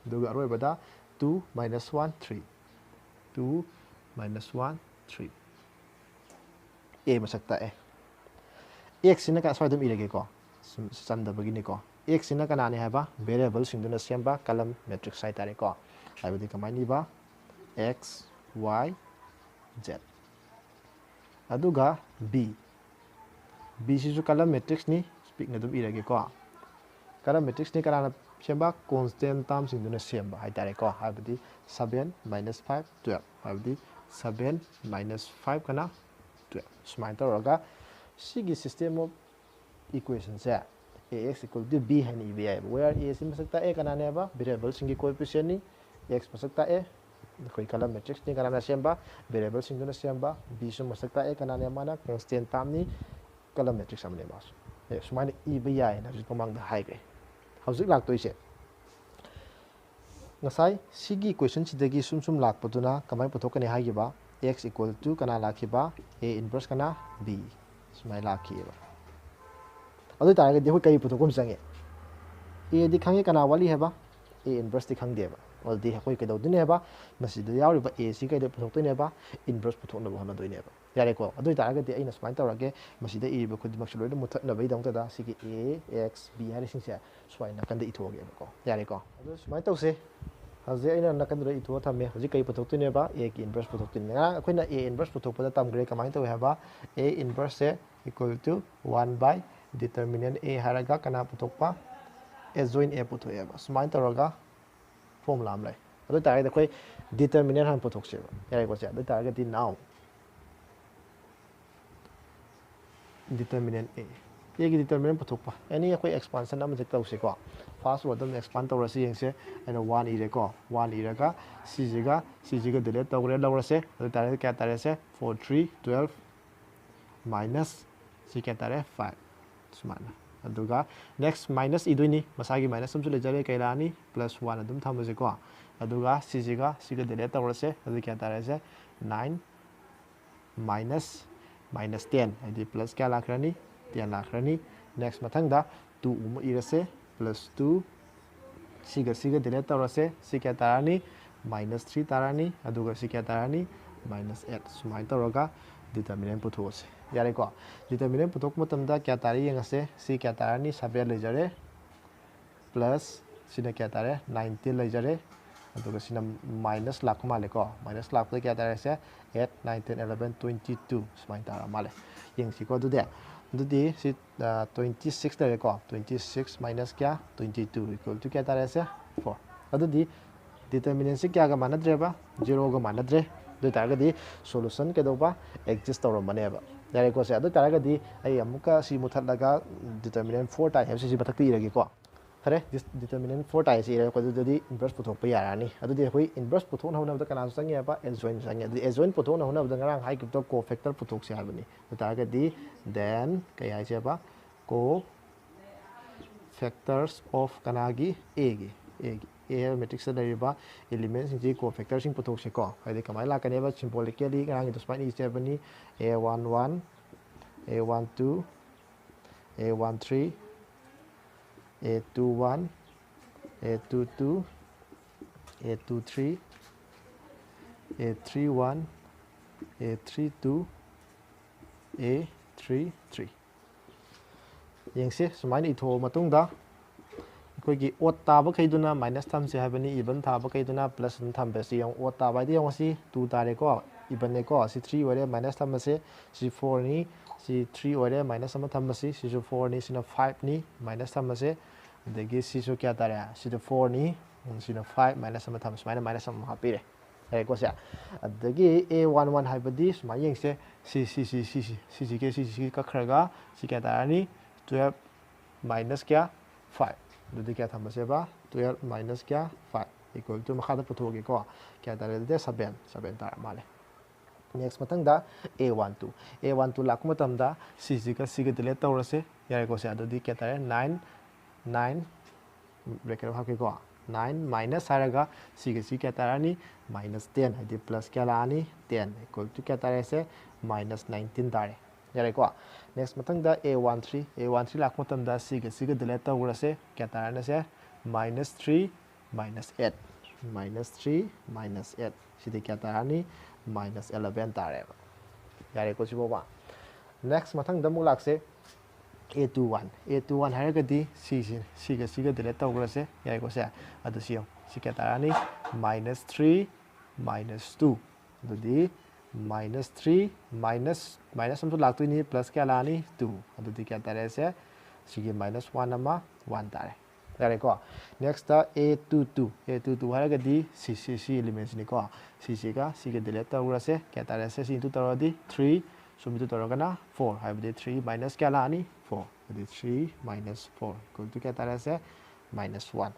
ꯑꯗꯨꯒ ꯑꯔꯣꯏꯕꯗ two minus one three, two minus one three꯫ A ꯃꯁꯛ ꯇꯥꯛꯑꯦ꯫ X ꯁꯤꯅ ꯀ-, ꯁ꯭ꯋꯥꯏꯗ ꯑꯗꯨꯝ ꯏꯔꯒꯦꯀꯣ, ꯁꯨꯝ ꯆꯟꯗꯕꯒꯤꯅꯤꯀꯣ꯫ X ꯁꯤꯅ ꯀꯅꯥꯅꯤ ꯍꯥꯏꯕ? Variable ꯁꯤꯡꯗꯨꯅ ꯁꯦꯝꯕ column matrix ꯍꯥꯏꯇꯥꯔꯦꯀꯣ꯫ ꯍꯥꯏꯕꯗꯤ ꯀꯃꯥꯏꯅ ꯏꯕ? X, Y, Z꯫ ꯑꯗꯨꯒ B, B ꯁꯤꯁꯨ column matrix ꯅꯤ, ꯄꯤꯛꯅ ꯑꯗꯨꯝ ꯏꯔꯒꯦꯀꯣ꯫ Column matrix ꯅꯤ ꯀꯅꯥꯅ ꯁꯦꯝꯕ? Constant term ꯁꯤꯡꯗꯨꯅ ꯁꯦꯝꯕ ꯍꯥꯏꯇꯥꯔꯦꯀꯣ꯫ ꯍꯥꯏꯕꯗꯤ seven minus five, twelve, ꯍꯥꯏꯕꯗꯤ seven minus five ꯀꯅꯥ? Twelve꯫ ꯁꯨꯃꯥꯏꯅ ꯇꯧꯔꯒ ꯁꯤꯒꯤ system of equation say A X equal to B ꯍꯥꯏꯅ ꯏꯕ ꯌꯥꯏꯑꯕ꯫ Where A ꯁꯤ ꯃꯁꯛ ꯇꯥꯛꯑꯦ, ꯀꯅꯥꯅꯦꯕ? Variable ꯁꯤꯡꯒꯤ coefficient ꯅꯤ꯫ X ꯃꯁꯛ ꯇꯥꯛꯑꯦ, ꯑꯩꯈꯣꯏ column matrix ꯅꯤ꯫ ꯀꯅꯥꯅ ꯁꯦꯝꯕ? Variable ꯁꯤꯡꯗꯨꯅ ꯁꯦꯝꯕ꯫ B ꯁꯨ ꯃꯁꯛ ꯇꯥꯛꯑꯦ, ꯀꯅꯥꯅꯦ? ꯃꯥꯅ constant term ꯅꯤ, column matrix ꯑꯃꯅꯦ ꯃꯥꯁꯨ꯫ ꯑꯦ, ꯁꯨꯃꯥꯏꯅ ꯏꯕ ꯌꯥꯏꯅ ꯍꯧꯖꯤꯛ ꯃꯃꯥꯡꯗ ꯍꯥꯏꯈ꯭ꯔꯦ꯫ ꯍꯧꯖꯤꯛ ꯂꯥꯛꯇꯣꯏꯁꯦ, ꯉꯁꯥꯏ ꯁꯤꯒꯤ question ꯁꯤꯗꯒꯤ ꯁꯨꯝ ꯁꯨꯝ ꯂꯥꯛꯄꯗꯨꯅ ꯀꯃꯥꯏꯅ ꯄꯨꯊꯣꯛꯀꯅꯤ ꯍꯥꯏꯈꯤꯕ? X equal to ꯀꯅꯥ ꯂꯥꯛꯈꯤꯕ? A inverse ꯀꯅꯥ? B꯫ ꯁꯨꯃꯥꯏꯅ ꯂꯥꯛꯈꯤꯑꯕ꯫ ꯑꯗꯨ ꯑꯣꯏ ꯇꯥꯔꯒꯗꯤ ꯑꯩꯈꯣꯏ ꯀꯔꯤ ꯄꯨꯊꯣꯛꯄ ꯑꯃ ꯆꯪꯉꯦ? A ꯗꯤ ꯈꯪꯉꯦ, ꯀꯅꯥ ꯋꯥꯠꯂꯤ ꯍꯥꯏꯕ? A inverse ꯗꯤ ꯈꯪꯗꯦꯕ꯫ ꯑꯗꯨꯗꯤ ꯑꯩꯈꯣꯏ ꯀꯩꯗꯧꯗꯣꯏꯅꯦꯕ? ꯃꯁꯤꯗ ꯌꯥꯎꯔꯤꯕ A ꯁꯤ ꯀꯩꯗ ꯄꯨꯊꯣꯛꯇꯣꯏꯅꯦꯕ? Inverse ꯄꯨꯊꯣꯛꯅꯕ ꯍꯣꯠꯅꯗꯣꯏꯅꯦꯕ꯫ ꯌꯥꯔꯦꯀꯣ? ꯑꯗꯨ ꯑꯣꯏ ꯇꯥꯔꯒꯗꯤ ꯑꯩꯅ ꯁꯨꯃꯥꯏꯅ ꯇꯧꯔꯒꯦ, ꯃꯁꯤꯗ ꯏꯔꯤꯕ ꯈꯨꯗꯤꯡꯃꯛꯁꯦ ꯂꯣꯏꯅ ꯃꯨꯠꯊꯠꯅꯕꯒꯤꯗꯃꯛꯇꯗ ꯁꯤꯒꯤ A, X, B ꯍꯥꯏꯔꯤꯁꯤꯡꯁꯦ ꯁꯨꯃꯥꯏꯅ ꯅꯥꯀꯟꯗ ꯏꯊꯣꯛꯑꯒꯦꯕꯀꯣ꯫ ꯌꯥꯔꯦꯀꯣ? ꯑꯗꯨ ꯁꯨꯃꯥꯏꯅ ꯇꯧꯁꯦ꯫ ꯍꯧꯖꯤꯛ ꯑꯩꯅ ꯅꯥꯀꯟꯗꯨꯗ ꯏꯊꯣꯛꯑ ꯊꯝꯃꯦ꯫ ꯍꯧꯖꯤꯛ ꯀꯔꯤ ꯄꯨꯊꯣꯛꯇꯣꯏꯅꯦꯕ? A ꯒꯤ inverse ꯄꯨꯊꯣꯛꯇꯣꯏꯅꯦ꯫ ꯉꯔꯥꯡ ꯑꯩꯈꯣꯏꯅ A inverse ꯄꯨꯊꯣꯛꯄꯗ ꯇꯝꯈ꯭ꯔꯦ ꯀꯃꯥꯏꯅ ꯇꯧꯋꯦ ꯍꯥꯏꯕ? A inverse say equal to one by determinant A ꯍꯥꯏꯔꯒ ꯀꯅꯥ ꯄꯨꯊꯣꯛꯄ? Adjoint A ꯄꯨꯊꯣꯛꯑꯦꯕ꯫ ꯁꯨꯃꯥꯏꯅ ꯇꯧꯔꯒ formula ꯑꯃ ꯂꯩ꯫ ꯑꯗꯨ ꯑꯣꯏ ꯇꯥꯔꯒꯗꯤ ꯑꯩꯈꯣꯏ determinant ꯍꯥꯟꯅ ꯄꯨꯊꯣꯛꯁꯦꯕ꯫ ꯌꯥꯔꯦꯀꯣ ꯁꯦ? ꯑꯗꯨ ꯑꯣꯏ ꯇꯥꯔꯒꯗꯤ now determinant A, A ꯒꯤ determinant ꯄꯨꯊꯣꯛꯄ꯫ Any ꯑꯩꯈꯣꯏ expansion ꯑꯃꯁꯦ ꯇꯧꯁꯤꯀꯣ꯫ First row ꯑꯗꯨꯝ expand ꯇꯧꯔꯁꯤ ꯌꯦꯡꯁꯦ꯫ ꯑꯩꯅ one ꯏꯔꯦꯀꯣ꯫ One ꯏꯔꯒ ꯁꯤꯁꯤꯒ ꯁꯤꯁꯤꯒ delete ꯇꯧꯈ꯭ꯔꯦ, ꯂꯧꯔꯁꯦ꯫ ꯑꯗꯨ ꯑꯣꯏ ꯇꯥꯔꯒꯗꯤ ꯀꯌꯥ ꯇꯥꯔꯦꯁꯦ? Four three twelve minus ꯁꯤ ꯀꯌꯥ ꯇꯥꯔꯦ? Five꯫ ꯁꯨꯃꯥꯏꯅ꯫ ꯑꯗꯨꯒ next minus ꯏꯗꯣꯏꯅꯤ꯫ ꯃꯁꯥꯒꯤ minus ꯑꯃꯁꯨ ꯂꯩꯖꯔꯦ꯫ ꯀꯩ ꯂꯥꯛꯑꯅꯤ? Plus one ꯑꯗꯨꯝ ꯊꯝꯃꯁꯤꯀꯣ꯫ ꯑꯗꯨꯒ ꯁꯤꯁꯤꯒ ꯁꯤꯒ delete ꯇꯧꯔꯁꯦ꯫ ꯑꯗꯨ ꯀꯌꯥ ꯇꯥꯔꯦꯁꯦ? Nine minus minus ten, ꯍꯥꯏꯗꯤ plus ꯀꯌꯥ ꯂꯥꯛꯈ꯭ꯔꯅꯤ? ꯇꯦꯟ ꯂꯥꯛꯈ꯭ꯔꯅꯤ꯫ Next ꯃꯊꯪꯗ ꯇꯨ ꯑꯃ ꯏꯔꯁꯦ, plus two, ꯁꯤꯒ ꯁꯤꯒ delete ꯇꯧꯔꯁꯦ꯫ ꯁꯤ ꯀꯌꯥ ꯇꯥꯔꯅꯤ? Minus three ꯇꯥꯔꯅꯤ꯫ ꯑꯗꯨꯒ ꯁꯤ ꯀꯌꯥ ꯇꯥꯔꯅꯤ? Minus eight꯫ ꯁꯨꯃꯥꯏꯅ ꯇꯧꯔꯒ determinant ꯄꯨꯊꯣꯛꯑꯁꯦ꯫ ꯌꯥꯔꯦꯀꯣ? Determinant ꯄꯨꯊꯣꯛꯄ ꯃꯇꯝꯗ ꯀꯌꯥ ꯇꯥꯔꯦ ꯌꯦꯡꯉꯁꯦ꯫ ꯁꯤ ꯀꯌꯥ ꯇꯥꯔꯅꯤ? Seven ꯂꯩꯖꯔꯦ꯫ Plus ꯁꯤꯅ ꯀꯌꯥ ꯇꯥꯔꯦ? Nineteen ꯂꯩꯖꯔꯦ꯫ ꯑꯗꯨꯒ ꯁꯤꯅ minus ꯂꯥꯛꯄ ꯃꯥꯜꯂꯦꯀꯣ꯫ Minus ꯂꯥꯛꯄꯗ ꯀꯌꯥ ꯇꯥꯔꯦ? ꯁꯦ eight, nine, ten, eleven, twenty two ꯁꯨꯃꯥꯏꯅ ꯇꯥꯔ ꯃꯥꯜꯂꯦ꯫ ꯌꯦꯡꯁꯤꯀꯣ ꯑꯗꯨꯗꯤ꯫ ꯑꯗꯨꯗꯤ ꯁꯤ twenty six ꯂꯩꯔꯦꯀꯣ꯫ Twenty six minus ꯀꯌꯥ? Twenty two equal to ꯀꯌꯥ ꯇꯥꯔꯦ? ꯁꯦ four꯫ ꯑꯗꯨꯗꯤ determinantꯁꯤ ꯀꯌꯥꯒ ꯃꯥꯟꯅꯗ꯭ꯔꯦꯕ? Zeroꯒ ꯃꯥꯟꯅꯗ꯭ꯔꯦ꯫ ꯑꯗꯨ ꯑꯣꯏꯇꯥꯔꯒꯗꯤ solution ꯀꯩꯗꯧꯕ? Exist ꯇꯧꯔꯝꯕꯅꯦꯕ꯫ ꯌꯥꯔꯦꯀꯣ ꯁꯦ꯫ ꯑꯗꯨ ꯑꯣꯏꯇꯥꯔꯒꯗꯤ ꯑꯩ ꯑꯃꯨꯛꯀ ꯁꯤ ꯃꯨꯊꯠꯂꯒ determinant four ꯇꯥꯏ ꯍꯥꯏꯕꯁꯤ ꯁꯤ ꯃꯊꯛꯇ ꯏꯔꯒꯦꯀꯣ꯫ ꯐꯔꯦ, determinant four ꯇꯥꯏꯁꯤ ꯏꯔꯒ ꯑꯗꯨꯗꯤ inverse ꯄꯨꯊꯣꯛꯄ ꯌꯥꯔꯛꯑꯅꯤ꯫ ꯑꯗꯨꯗꯤ ꯑꯩꯈꯣꯏ inverse ꯄꯨꯊꯣꯛꯅꯕ ꯍꯣꯠꯅꯕꯗ ꯀꯅꯥꯁꯨ ꯆꯪꯉꯦ ꯍꯥꯏꯕ? Adjoint ꯆꯪꯉꯦ꯫ ꯑꯗꯨꯗꯤ adjoint ꯄꯨꯊꯣꯛꯅꯕ ꯍꯣꯠꯅꯕꯗ ꯉꯔꯥꯡ ꯍꯥꯏꯈꯤꯕꯗꯣ cofactor ꯄꯨꯊꯣꯛꯁꯦ ꯍꯥꯏꯕꯅꯤ꯫ ꯑꯗꯨ ꯑꯣꯏꯇꯥꯔꯒꯗꯤ then ꯀꯩ ꯍꯥꯏꯁꯦꯕ? Cofactors of ꯀꯅꯥꯒꯤ? Aꯒꯤ꯫ Aꯒꯤ꯫ A ꯍꯥꯏꯕ matrixꯇ ꯂꯩꯔꯤꯕ elementꯁꯤꯡꯁꯤ cofactorꯁꯤꯡ ꯄꯨꯊꯣꯛꯁꯦꯀꯣ꯫ ꯍꯥꯏꯗꯤ ꯀꯃꯥꯏꯅ ꯂꯥꯛꯀꯅꯦꯕ? Symbolically ꯉꯔꯥꯡꯒꯤꯗꯣ ꯁꯨꯃꯥꯏꯅ ꯏꯁꯦ ꯍꯥꯏꯕꯅꯤ꯫ A one one, A one two, A one three, A two one, A two two, A two three, A three one, A three two, A three three꯫ ꯌꯦꯡꯁꯤ, ꯁꯨꯃꯥꯏꯅ ꯏꯊꯣꯛꯑ ꯃꯇꯨꯡꯗ ꯑꯩꯈꯣꯏꯒꯤ odd ꯇꯥꯕꯈꯩꯗꯨꯅ minus ꯊꯝꯁꯦ ꯍꯥꯏꯕꯅꯤ, even ꯊꯥꯕꯈꯩꯗꯨꯅ plus ꯑꯗꯨꯝ ꯊꯝꯕꯁꯤ ꯌꯦꯡꯉꯨ꯫ Odd ꯇꯥꯕ ꯍꯥꯏꯗꯤ ꯌꯦꯡꯉꯨ, ꯁꯤ two ꯇꯥꯔꯦꯀꯣ, evenꯅꯦꯀꯣ, ꯁꯤ three ꯑꯣꯏꯔꯦ, minus ꯊꯝꯃꯁꯦ꯫ ꯁꯤ fourꯅꯤ, ꯁꯤ three ꯑꯣꯏꯔꯦ, minus ꯑꯃ ꯊꯝꯃꯁꯤ꯫ ꯁꯤꯁꯨ fourꯅꯤ, ꯁꯤꯅ fiveꯅꯤ, minus ꯊꯝꯃꯁꯦ꯫ ꯑꯗꯒꯤ ꯁꯤꯁꯨ ꯀꯌꯥ ꯇꯥꯔꯦ? ꯁꯤꯗ fourꯅꯤ, ꯁꯤꯅ five, minus ꯑꯃ ꯊꯝꯃ ꯁꯨꯃꯥꯏꯅ minus ꯑꯃ ꯍꯥꯞꯄꯤꯔꯦ꯫ ꯌꯥꯔꯦꯀꯣ ꯁꯦ? ꯑꯗꯒꯤ A one one ꯍꯥꯏꯕꯗꯤ ꯁꯨꯃꯥꯏꯅ ꯌꯦꯡꯁꯦ꯫ ꯁꯤ, ꯁꯤ, ꯁꯤ, ꯁꯤ, ꯁꯤ, ꯁꯤꯁꯤꯒ ꯁꯤꯁꯤꯒ ꯀꯛꯈ꯭ꯔꯒ ꯁꯤ ꯀꯌꯥ ꯇꯥꯔꯅꯤ? Twelve minus ꯀꯌꯥ? Five꯫ ꯑꯗꯨꯗꯤ ꯀꯌꯥ ꯊꯝꯕꯁꯦꯕ? Twelve minus ꯀꯌꯥ? Five equal to ꯃꯈꯥꯗ ꯄꯨꯊꯣꯛꯑꯒꯦꯀꯣ꯫ ꯀꯌꯥ ꯇꯥꯔꯦ ꯑꯗꯨꯗꯤ? Seven, seven ꯇꯥꯔ ꯃꯥꯜꯂꯦ꯫ Next ꯃꯊꯪꯗ A one two꯫ A one two ꯂꯥꯛꯄ ꯃꯇꯝꯗ ꯁꯤꯁꯤꯒ ꯁꯤꯒ delete ꯇꯧꯔꯁꯦ꯫ ꯌꯥꯔꯦꯀꯣ ꯁꯦ? ꯑꯗꯨꯗꯤ ꯀꯌꯥ ꯇꯥꯔꯦ? Nine, nine, bracket ꯍꯥꯞꯀꯦꯀꯣ꯫ Nine minus ꯍꯥꯏꯔꯒ ꯁꯤꯒ ꯁꯤ ꯀꯌꯥ ꯇꯥꯔꯛꯑꯅꯤ? Minus ten꯫ ꯍꯥꯏꯗꯤ plus ꯀꯌꯥ ꯂꯥꯛꯑꯅꯤ? Ten equal to ꯀꯌꯥ ꯇꯥꯔꯦ ꯁꯦ? Minus nineteen ꯇꯥꯔꯦ꯫ ꯌꯥꯔꯦꯀꯣ꯫ Next ꯃꯊꯪꯗ a one three, a one three ꯂꯥꯛꯄ ꯃꯇꯝꯗ ꯁꯤꯒ ꯁꯤꯒ delete ꯇꯧꯈ꯭ꯔꯁꯦ꯫ ꯀꯌꯥ ꯇꯥꯔꯅꯤ ꯁꯦ? Minus three minus eight, minus three minus eight, ꯁꯤꯗꯤ ꯀꯌꯥ ꯇꯥꯔꯅꯤ? Minus eleven ꯇꯥꯔꯦꯕ꯫ ꯌꯥꯔꯦꯀꯣ ꯁꯤꯐꯥꯎꯕ꯫ Next ꯃꯊꯪꯗ ꯑꯃꯨꯛ ꯂꯥꯛꯁꯦ꯫ A two one, a two one ꯍꯥꯏꯔꯒꯗꯤ ꯁꯤꯁꯦ, ꯁꯤꯒ ꯁꯤꯒ delete ꯇꯧꯈ꯭ꯔꯁꯦ꯫ ꯌꯥꯏꯀꯣ ꯁꯦ? ꯑꯗꯨ ꯁꯤ ꯌꯦꯡꯉꯣ꯫ ꯁꯤ ꯀꯌꯥ ꯇꯥꯔꯛꯑꯅꯤ? Minus three minus two꯫ ꯑꯗꯨꯗꯤ minus three minus, minus ꯑꯃꯁꯨ ꯂꯥꯛꯇꯣꯏꯅꯤ, plus ꯀꯌꯥ ꯂꯥꯛꯑꯅꯤ? Two꯫ ꯑꯗꯨꯗꯤ ꯀꯌꯥ ꯇꯥꯔꯦ ꯁꯦ? ꯁꯤꯒꯤ minus one ꯑꯃ, one ꯇꯥꯔꯦ꯫ ꯌꯥꯔꯦꯀꯣ꯫ Next a two two, a two two ꯍꯥꯏꯔꯒꯗꯤ ꯁꯤ, ꯁꯤ, ꯁꯤ elementꯁꯤꯅꯤꯀꯣ꯫ ꯁꯤꯁꯤꯒ ꯁꯤꯒ delete ꯇꯧꯈ꯭ꯔꯁꯦ꯫ ꯀꯌꯥ ꯇꯥꯔꯦ ꯁꯦ? ꯁꯤ into ꯇꯧꯔꯗꯤ three, ꯁꯨꯝ into ꯇꯧꯔꯒꯅ four, ꯍꯥꯏꯕꯗꯤ three minus ꯀꯌꯥ ꯂꯥꯛꯑꯅꯤ? Four꯫ ꯑꯗꯨꯗꯤ three minus four equal to ꯀꯌꯥ ꯇꯥꯔꯦ ꯁꯦ? Minus one꯫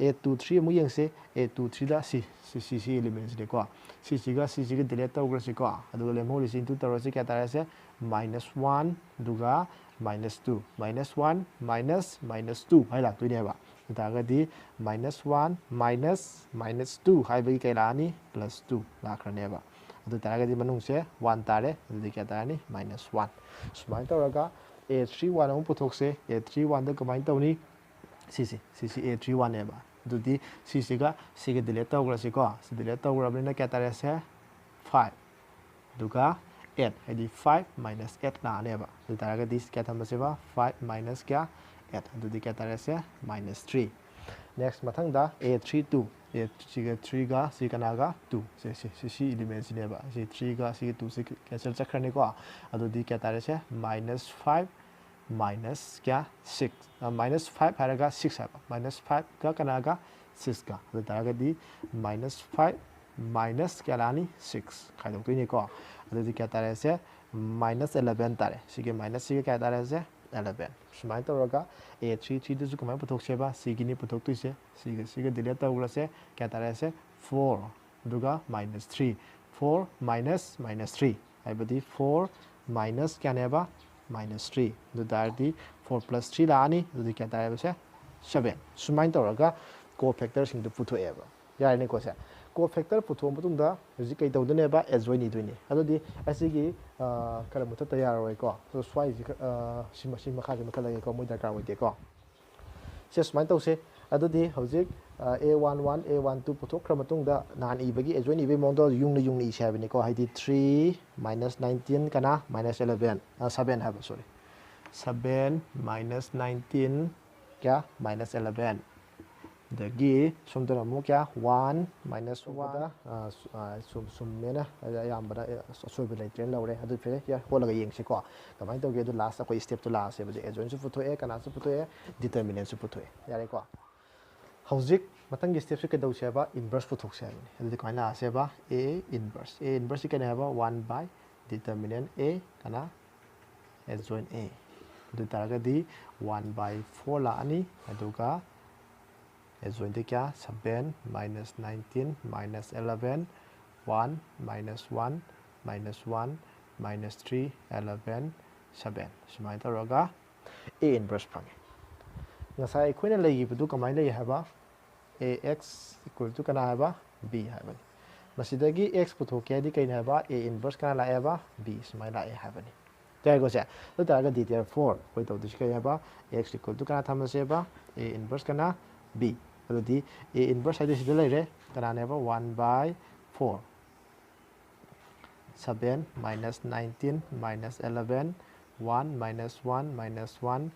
A two three ꯑꯃꯨꯛ ꯌꯦꯡꯁꯦ꯫ A two threeꯗ ꯁꯤ, ꯁꯤ, ꯁꯤ, ꯁꯤ elementꯁꯤꯅꯤꯀꯣ꯫ ꯁꯤꯁꯤꯒ ꯁꯤꯁꯤꯒ delete ꯇꯧꯈ꯭ꯔꯁꯤꯀꯣ꯫ ꯑꯗꯨꯒ ꯂꯦꯝꯍꯧꯔꯤꯁꯤ into ꯇꯧꯔꯁꯤ꯫ ꯀꯌꯥ ꯇꯥꯔꯦ ꯁꯦ? Minus one, ꯑꯗꯨꯒ minus two꯫ Minus one minus minus two ꯍꯥꯏ ꯂꯥꯛꯇꯣꯏꯅꯦꯕ꯫ ꯑꯗꯨ ꯇꯥꯔꯒꯗꯤ minus one minus minus two ꯍꯥꯏꯕꯒꯤ ꯀꯩ ꯂꯥꯛꯑꯅꯤ? Plus two ꯂꯥꯛꯈ꯭ꯔꯅꯦꯕ꯫ ꯑꯗꯨ ꯇꯥꯔꯒꯗꯤ ꯃꯅꯨꯡꯁꯦ one ꯇꯥꯔꯦ꯫ ꯑꯗꯨꯗꯤ ꯀꯌꯥ ꯇꯥꯔꯅꯤ? Minus one꯫ ꯁꯨꯃꯥꯏꯅ ꯇꯧꯔꯒ a three one ꯑꯃꯨꯛ ꯄꯨꯊꯣꯛꯁꯦ꯫ A three oneꯗ ꯀꯃꯥꯏꯅ ꯇꯧꯅꯤ? ꯁꯤꯁꯦ, ꯁꯤꯁꯤ a three oneꯅꯦꯕ꯫ ꯑꯗꯨꯗꯤ ꯁꯤꯁꯤꯒ ꯁꯤꯒ delete ꯇꯧꯈ꯭ꯔꯁꯤꯀꯣ꯫ ꯁꯤ delete ꯇꯧꯈ꯭ꯔꯕꯅꯤꯅ ꯀꯌꯥ ꯇꯥꯔꯦ ꯁꯦ? Five꯫ ꯑꯗꯨꯒ eight, ꯍꯥꯏꯗꯤ five minus eight ꯂꯥꯛꯑꯅꯦꯕ꯫ ꯑꯗꯨ ꯇꯥꯔꯒꯗꯤ ꯀꯌꯥ ꯊꯝꯕꯁꯦꯕ? Five minus ꯀꯌꯥ? Eight꯫ ꯑꯗꯨꯗꯤ ꯀꯌꯥ ꯇꯥꯔꯦ ꯁꯦ? Minus three꯫ Next ꯃꯊꯪꯗ a three two, a ꯁꯤꯒ threeꯒ ꯁꯤ ꯀꯅꯥꯒ? Two꯫ ꯁꯦ, ꯁꯤ, ꯁꯤ, ꯁꯤ elementꯁꯤꯅꯦꯕ꯫ ꯁꯤ threeꯒ ꯁꯤꯒ twoꯁꯤ cancel ꯆꯠꯈ꯭ꯔꯅꯤꯀꯣ꯫ ꯑꯗꯨꯗꯤ ꯀꯌꯥ ꯇꯥꯔꯦ ꯁꯦ? Minus five minus ꯀꯌꯥ? Six꯫ ꯑ, minus five ꯍꯥꯏꯔꯒ six ꯍꯥꯏꯕ꯫ Minus fiveꯀ ꯀꯅꯥꯒ? Sixꯀ꯫ ꯑꯗꯨ ꯇꯥꯔꯒꯗꯤ minus five minus ꯀꯌꯥ ꯂꯥꯛꯑꯅꯤ? Six ꯈꯥꯏꯗꯣꯛꯇꯣꯏꯅꯤꯀꯣ꯫ ꯑꯗꯨꯗꯤ ꯀꯌꯥ ꯇꯥꯔꯦ ꯁꯦ? Minus eleven ꯇꯥꯔꯦ꯫ ꯁꯤꯒꯤ minus ꯁꯤꯒ ꯀꯌꯥ ꯇꯥꯔꯦ ꯁꯦ? Eleven꯫ ꯁꯨꯃꯥꯏꯅ ꯇꯧꯔꯒ a three threeꯗꯨꯁꯨ ꯀꯃꯥꯏꯅ ꯄꯨꯊꯣꯛꯁꯦꯕ? ꯁꯤꯒꯤꯅꯤ ꯄꯨꯊꯣꯛꯇꯣꯏꯁꯦ꯫ ꯁꯤꯒ ꯁꯤꯒ delete ꯇꯧꯈ꯭ꯔꯁꯦ꯫ ꯀꯌꯥ ꯇꯥꯔꯦ ꯁꯦ? Four꯫ ꯑꯗꯨꯒ minus three꯫ Four minus minus three ꯍꯥꯏꯕꯗꯤ four minus ꯀꯌꯥꯅꯦꯕ? Minus three꯫ ꯑꯗꯨ ꯇꯥꯔꯗꯤ four plus three ꯂꯥꯛꯑꯅꯤ꯫ ꯑꯗꯨꯗꯤ ꯀꯌꯥ ꯇꯥꯔꯦꯕ ꯁꯦ? Seven꯫ ꯁꯨꯃꯥꯏꯅ ꯇꯧꯔꯒ cofactorꯁꯤꯡꯗꯨ ꯄꯨꯊꯣꯛꯑꯦꯕ꯫ ꯌꯥꯔꯦꯅꯦꯀꯣ ꯁꯦ? Cofactor ꯄꯨꯊꯣꯛꯑ ꯃꯇꯨꯡꯗ ꯍꯧꯖꯤꯛ ꯀꯩ ꯇꯧꯗꯣꯏꯅꯦꯕ? Adjoint ꯏꯗꯣꯏꯅꯦ꯫ ꯑꯗꯨꯗꯤ ꯑꯁꯤꯒꯤ ꯈꯔ ꯃꯨꯊꯠꯇ ꯌꯥꯔꯔꯣꯏꯀꯣ꯫ So ꯁ꯭ꯋꯥꯏꯁꯤ ꯁꯤ ꯃꯈꯥꯁꯤ ꯃꯨꯊꯠꯂꯒꯦꯀꯣ, ꯃꯣꯏ ꯗꯔꯀꯥꯔ ꯑꯣꯏꯗꯦꯀꯣ꯫ ꯁꯦ ꯁꯨꯃꯥꯏꯅ ꯇꯧꯁꯦ꯫ ꯑꯗꯨꯗꯤ ꯍꯧꯖꯤꯛ ꯑꯦ ꯋꯥꯟ ꯋꯥꯟ, ꯑꯦ ꯋꯥꯟ ꯇꯨ ꯄꯨꯊꯣꯛꯈ꯭ꯔ ꯃꯇꯨꯡꯗ ꯅꯍꯥꯟ ꯏꯕꯒꯤ adjoint ꯏꯕꯒꯤ ꯃꯑꯣꯡꯗ ꯌꯨꯡꯅ ꯌꯨꯡꯅ ꯏꯁꯦ ꯍꯥꯏꯕꯅꯤꯀꯣ꯫ ꯍꯥꯏꯗꯤ three minus nineteen ꯀꯅꯥ? Minus eleven, seven ꯍꯥꯏꯕ, sorry, seven minus nineteen ꯀꯌꯥ? Minus eleven꯫ ꯑꯗꯒꯤ ꯁꯣꯝꯗꯅ ꯑꯃꯨꯛ ꯀꯌꯥ? One minus one꯫ ꯁꯨꯝ ꯁꯨꯝꯃꯦꯅ ꯑꯌꯥꯝꯕꯅ ꯑꯁꯣꯏꯕ ꯂꯩꯇ꯭ꯔꯦꯅ ꯂꯧꯔꯦ꯫ ꯑꯗꯨ ꯐꯔꯦ, ꯍꯣꯠꯂꯒ ꯌꯦꯡꯁꯤꯀꯣ꯫ ꯀꯃꯥꯏꯅ ꯇꯧꯒꯦ? ꯑꯗꯨ ꯂꯥꯁ ꯑꯩꯈꯣꯏ ꯁ꯭ꯇꯦꯞꯇꯨ ꯂꯥꯛꯑꯁꯦꯕ꯫ ꯍꯧꯖꯤꯛ adjointꯁꯨ ꯄꯨꯊꯣꯛꯑꯦ, ꯀꯅꯥꯁꯨ ꯄꯨꯊꯣꯛꯑꯦ? Determinantꯁꯨ ꯄꯨꯊꯣꯛꯑꯦ꯫ ꯌꯥꯔꯦꯀꯣ? ꯍꯧꯖꯤꯛ ꯃꯊꯪꯒꯤ ꯁ꯭ꯇꯦꯞꯁꯤ ꯀꯩꯗꯧꯁꯦ ꯍꯥꯏꯕ? Inverse ꯄꯨꯊꯣꯛꯁꯦ ꯍꯥꯏꯕꯅꯤ꯫ ꯑꯗꯨꯗꯤ ꯀꯃꯥꯏꯅ ꯂꯥꯛꯑꯁꯦꯕ? A inverse꯫ A inverseꯁꯤ ꯀꯩꯅꯣ ꯍꯥꯏꯕ? One by determinant A ꯀꯅꯥ? Adjoint A꯫ ꯑꯗꯨ ꯑꯣꯏ ꯇꯥꯔꯒꯗꯤ one by four ꯂꯥꯛꯑꯅꯤ꯫ ꯑꯗꯨꯒ adjointꯗ ꯀꯌꯥ? Seven minus nineteen minus eleven, one minus one minus one minus three, eleven, seven꯫ ꯁꯨꯃꯥꯏꯅ ꯇꯧꯔꯒ A inverse ꯐꯪꯉꯦ꯫ ꯉꯁꯥꯏ ꯑꯩꯈꯣꯏꯅ ꯂꯩꯈꯤꯕꯗꯨ ꯀꯃꯥꯏꯅ ꯂꯩ ꯍꯥꯏꯕ? A x equal to ꯀꯅꯥ ꯍꯥꯏꯕ? B ꯍꯥꯏꯕꯅꯤ꯫ ꯃꯁꯤꯗꯒꯤ x ꯄꯨꯊꯣꯛꯀꯦ ꯍꯥꯏꯗꯤ ꯀꯩꯅꯣ ꯍꯥꯏꯕ? A inverse ꯀꯅꯥ ꯂꯥꯛꯑꯦꯕ? B ꯁꯨꯃꯥꯏꯅ ꯂꯥꯛꯑꯦ ꯍꯥꯏꯕꯅꯤ꯫ ꯌꯥꯏꯀꯣ ꯁꯦ? ꯑꯗꯨ ꯑꯣꯏ ꯇꯥꯔꯒꯗꯤ therefore ꯑꯩꯈꯣꯏ ꯇꯧꯗꯣꯏꯁꯤ ꯀꯔꯤ ꯍꯥꯏꯕ? X equal to ꯀꯅꯥ ꯊꯝꯃꯁꯦꯕ? A inverse ꯀꯅꯥ? B꯫ ꯑꯗꯨꯗꯤ A inverse ꯍꯥꯏꯗꯤ ꯁꯤꯗ ꯂꯩꯔꯦ꯫ ꯀꯅꯥꯅꯦꯕ? One by four꯫ Seven minus nineteen minus eleven, one minus one minus one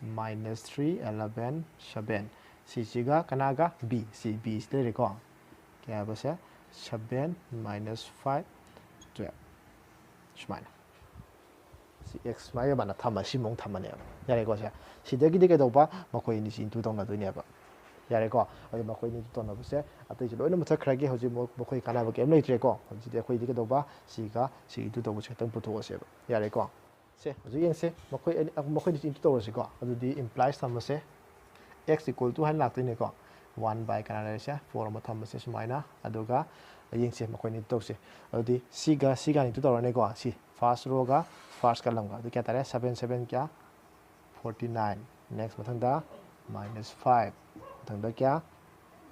minus three, eleven, seven꯫ ꯁꯤꯁꯤꯒ ꯀꯅꯥꯒ? B꯫ ꯁꯤ B ꯁꯤ ꯂꯩꯔꯦꯀꯣ꯫ ꯀꯌꯥ ꯍꯥꯏꯕꯁꯦ? Seven minus five, twelve꯫ ꯁꯨꯃꯥꯏꯅ꯫ ꯁꯤ x ꯃꯥꯏꯒ ꯃꯥꯅ ꯊꯝꯃ ꯁꯤ ꯃꯑꯣꯡ ꯊꯝꯃꯅꯦꯕ꯫ ꯌꯥꯔꯦꯀꯣ ꯁꯦ? ꯁꯤꯗꯒꯤꯗꯤ ꯀꯩꯗꯧꯕ? ꯃꯈꯣꯏ ꯑꯅꯤꯁꯤ into ꯇꯧꯅꯗꯣꯏꯅꯦꯕ꯫ ꯌꯥꯔꯦꯀꯣ? ꯑꯗꯨ ꯃꯈꯣꯏ ꯑꯅꯤ into ꯇꯧꯅꯕꯁꯦ ꯑꯇꯩꯁꯦ ꯂꯣꯏꯅ ꯃꯨꯊꯠꯈ꯭ꯔꯒꯦ꯫ ꯍꯧꯖꯤꯛ ꯃꯈꯣꯏ ꯀꯥꯟꯅꯕ ꯀꯩꯝ ꯂꯩꯇ꯭ꯔꯦꯀꯣ꯫ ꯍꯧꯖꯤꯛꯇꯤ ꯑꯩꯈꯣꯏꯗꯤ ꯀꯩꯗꯧꯕ? ꯁꯤꯒ ꯁꯤ into ꯇꯧꯕꯁꯦ ꯈꯛꯇꯪ ꯄꯨꯊꯣꯛꯑꯁꯦꯕ꯫ ꯌꯥꯔꯦꯀꯣ? ꯁꯦ, ꯍꯧꯖꯤꯛ ꯌꯦꯡꯁꯦ꯫ ꯃꯈꯣꯏ ꯑꯅꯤ, ꯃꯈꯣꯏ ꯑꯅꯤꯁꯤ into ꯇꯧꯔꯁꯤꯀꯣ꯫ ꯑꯗꯨꯗꯤ implies ꯊꯝꯃꯁꯦ꯫ X equal to ꯍꯥꯏꯅ ꯂꯥꯛꯇꯣꯏꯅꯦꯀꯣ꯫ One by ꯀꯅꯥ ꯂꯩꯔꯤꯁꯦ? Four ꯑꯃ ꯊꯝꯃꯁꯦ ꯁꯨꯃꯥꯏꯅ꯫ ꯑꯗꯨꯒ ꯌꯦꯡꯁꯦ ꯃꯈꯣꯏ ꯑꯅꯤ into ꯇꯧꯁꯦ꯫ ꯑꯗꯨꯗꯤ ꯁꯤꯒ ꯁꯤꯒ into ꯇꯧꯔꯅꯤꯀꯣ꯫ ꯁꯤ first rowꯒ first columnꯒ꯫ ꯑꯗꯨ ꯀꯌꯥ ꯇꯥꯔꯦ? Seven seven ꯀꯌꯥ? Forty nine꯫ Next ꯃꯊꯪꯗ minus five꯫ ꯃꯊꯪꯗ ꯀꯌꯥ?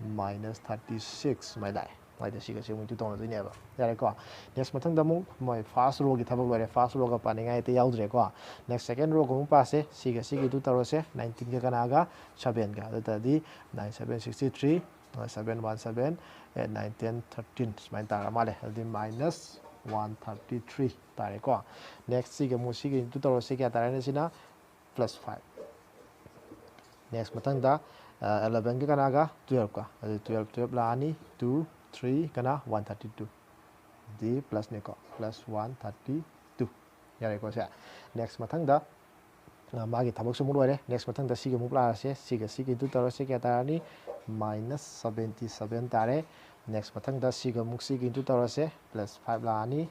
Minus thirty six ꯁꯨꯃꯥꯏꯅ ꯂꯥꯛꯑꯦ꯫ ꯁꯨꯃꯥꯏꯅ ꯁꯤꯒ ꯁꯤ ꯑꯃꯨꯛ ꯏꯟꯇꯨ ꯇꯧꯅꯗꯣꯏꯅꯦꯕ꯫ ꯌꯥꯔꯦꯀꯣ? ꯅꯦꯛꯁ ꯃꯊꯪꯗ ꯑꯃꯨꯛ ꯃꯣꯏ ꯐꯥꯔꯁ ꯔꯣꯒꯤ ꯊꯕꯛ ꯂꯣꯏꯔꯦ꯫ ꯐꯥꯔꯁ ꯔꯣꯒ ꯄꯥꯅꯤꯡꯉꯥꯏ ꯑꯇꯩ ꯌꯥꯎꯗ꯭ꯔꯦꯀꯣ꯫ ꯅꯦꯛꯁ ꯁꯦꯀꯦꯟ ꯔꯣꯒ ꯑꯃꯨꯛ ꯄꯥꯁꯦ꯫ ꯁꯤꯒ ꯁꯤꯒ ꯏꯟꯇꯨ ꯇꯧꯔꯁꯦ꯫ ꯅꯥꯏꯟꯇꯤꯟꯒ ꯀꯅꯥꯒ? ꯁꯕꯦꯟꯒ꯫ ꯑꯗꯨ ꯇꯥꯔꯗꯤ nine seven sixty three, seven one seven, eight nine ten thirteen ꯁꯨꯃꯥꯏꯅ ꯇꯥꯔ ꯃꯥꯜꯂꯦ꯫ ꯑꯗꯨꯗꯤ ꯃꯥꯏꯅꯁ ꯋꯥꯟ ꯊꯥꯔꯇꯤ ꯊ꯭ꯔꯤ ꯇꯥꯔꯦꯀꯣ꯫ ꯅꯦꯛꯁ ꯁꯤꯒ ꯑꯃꯨꯛ ꯁꯤꯒ ꯏꯟꯇꯨ ꯇꯧꯔꯁꯦ꯫ ꯀꯌꯥ ꯇꯥꯔꯅꯤ ꯁꯤꯅ? Plus five. ꯅꯦꯛꯁ ꯃꯊꯪꯗ ꯑꯦꯂꯚꯦꯟꯒ ꯀꯅꯥꯒ? ꯇꯨꯌꯦꯜꯞꯀ꯫ ꯑꯗꯨ ꯇꯨꯌꯦꯜꯞ, ꯇꯨꯌꯦꯜꯞ ꯂꯥꯛꯑꯅꯤ, ꯇꯨ, ꯊ꯭ꯔꯤ ꯀꯅꯥ? One thirty two. ꯗꯤ ꯄ꯭ꯂꯁꯅꯤꯀꯣ, ꯄ꯭ꯂꯁ ꯋꯥꯟ ꯊꯥꯔꯇꯤ ꯇꯨ꯫ ꯌꯥꯔꯦꯀꯣ ꯁꯦ? ꯅꯦꯛꯁ ꯃꯊꯪꯗ ꯑ, ꯃꯥꯒꯤ ꯊꯕꯛꯁꯨ ꯑꯃꯨꯛ ꯂꯣꯏꯔꯦ꯫ ꯅꯦꯛꯁ ꯃꯊꯪꯗ ꯁꯤꯒ ꯑꯃꯨꯛ ꯂꯥꯛꯑꯁꯦ꯫ ꯁꯤꯒ ꯁꯤꯒ ꯏꯟꯇꯨ ꯇꯧꯔꯁꯦ꯫ ꯀꯌꯥ ꯇꯥꯔꯅꯤ? ꯃꯥꯏꯅꯁ ꯁꯕꯦꯟꯇꯤ ꯁꯕꯦꯟ ꯇꯥꯔꯦ꯫ ꯅꯦꯛꯁ ꯃꯊꯪꯗ ꯁꯤꯒ ꯑꯃꯨꯛ ꯁꯤꯒ ꯏꯟꯇꯨ ꯇꯧꯔꯁꯦ꯫ ꯄ꯭ꯂꯁ ꯐꯥꯏꯚ ꯂꯥꯛꯑꯅꯤ꯫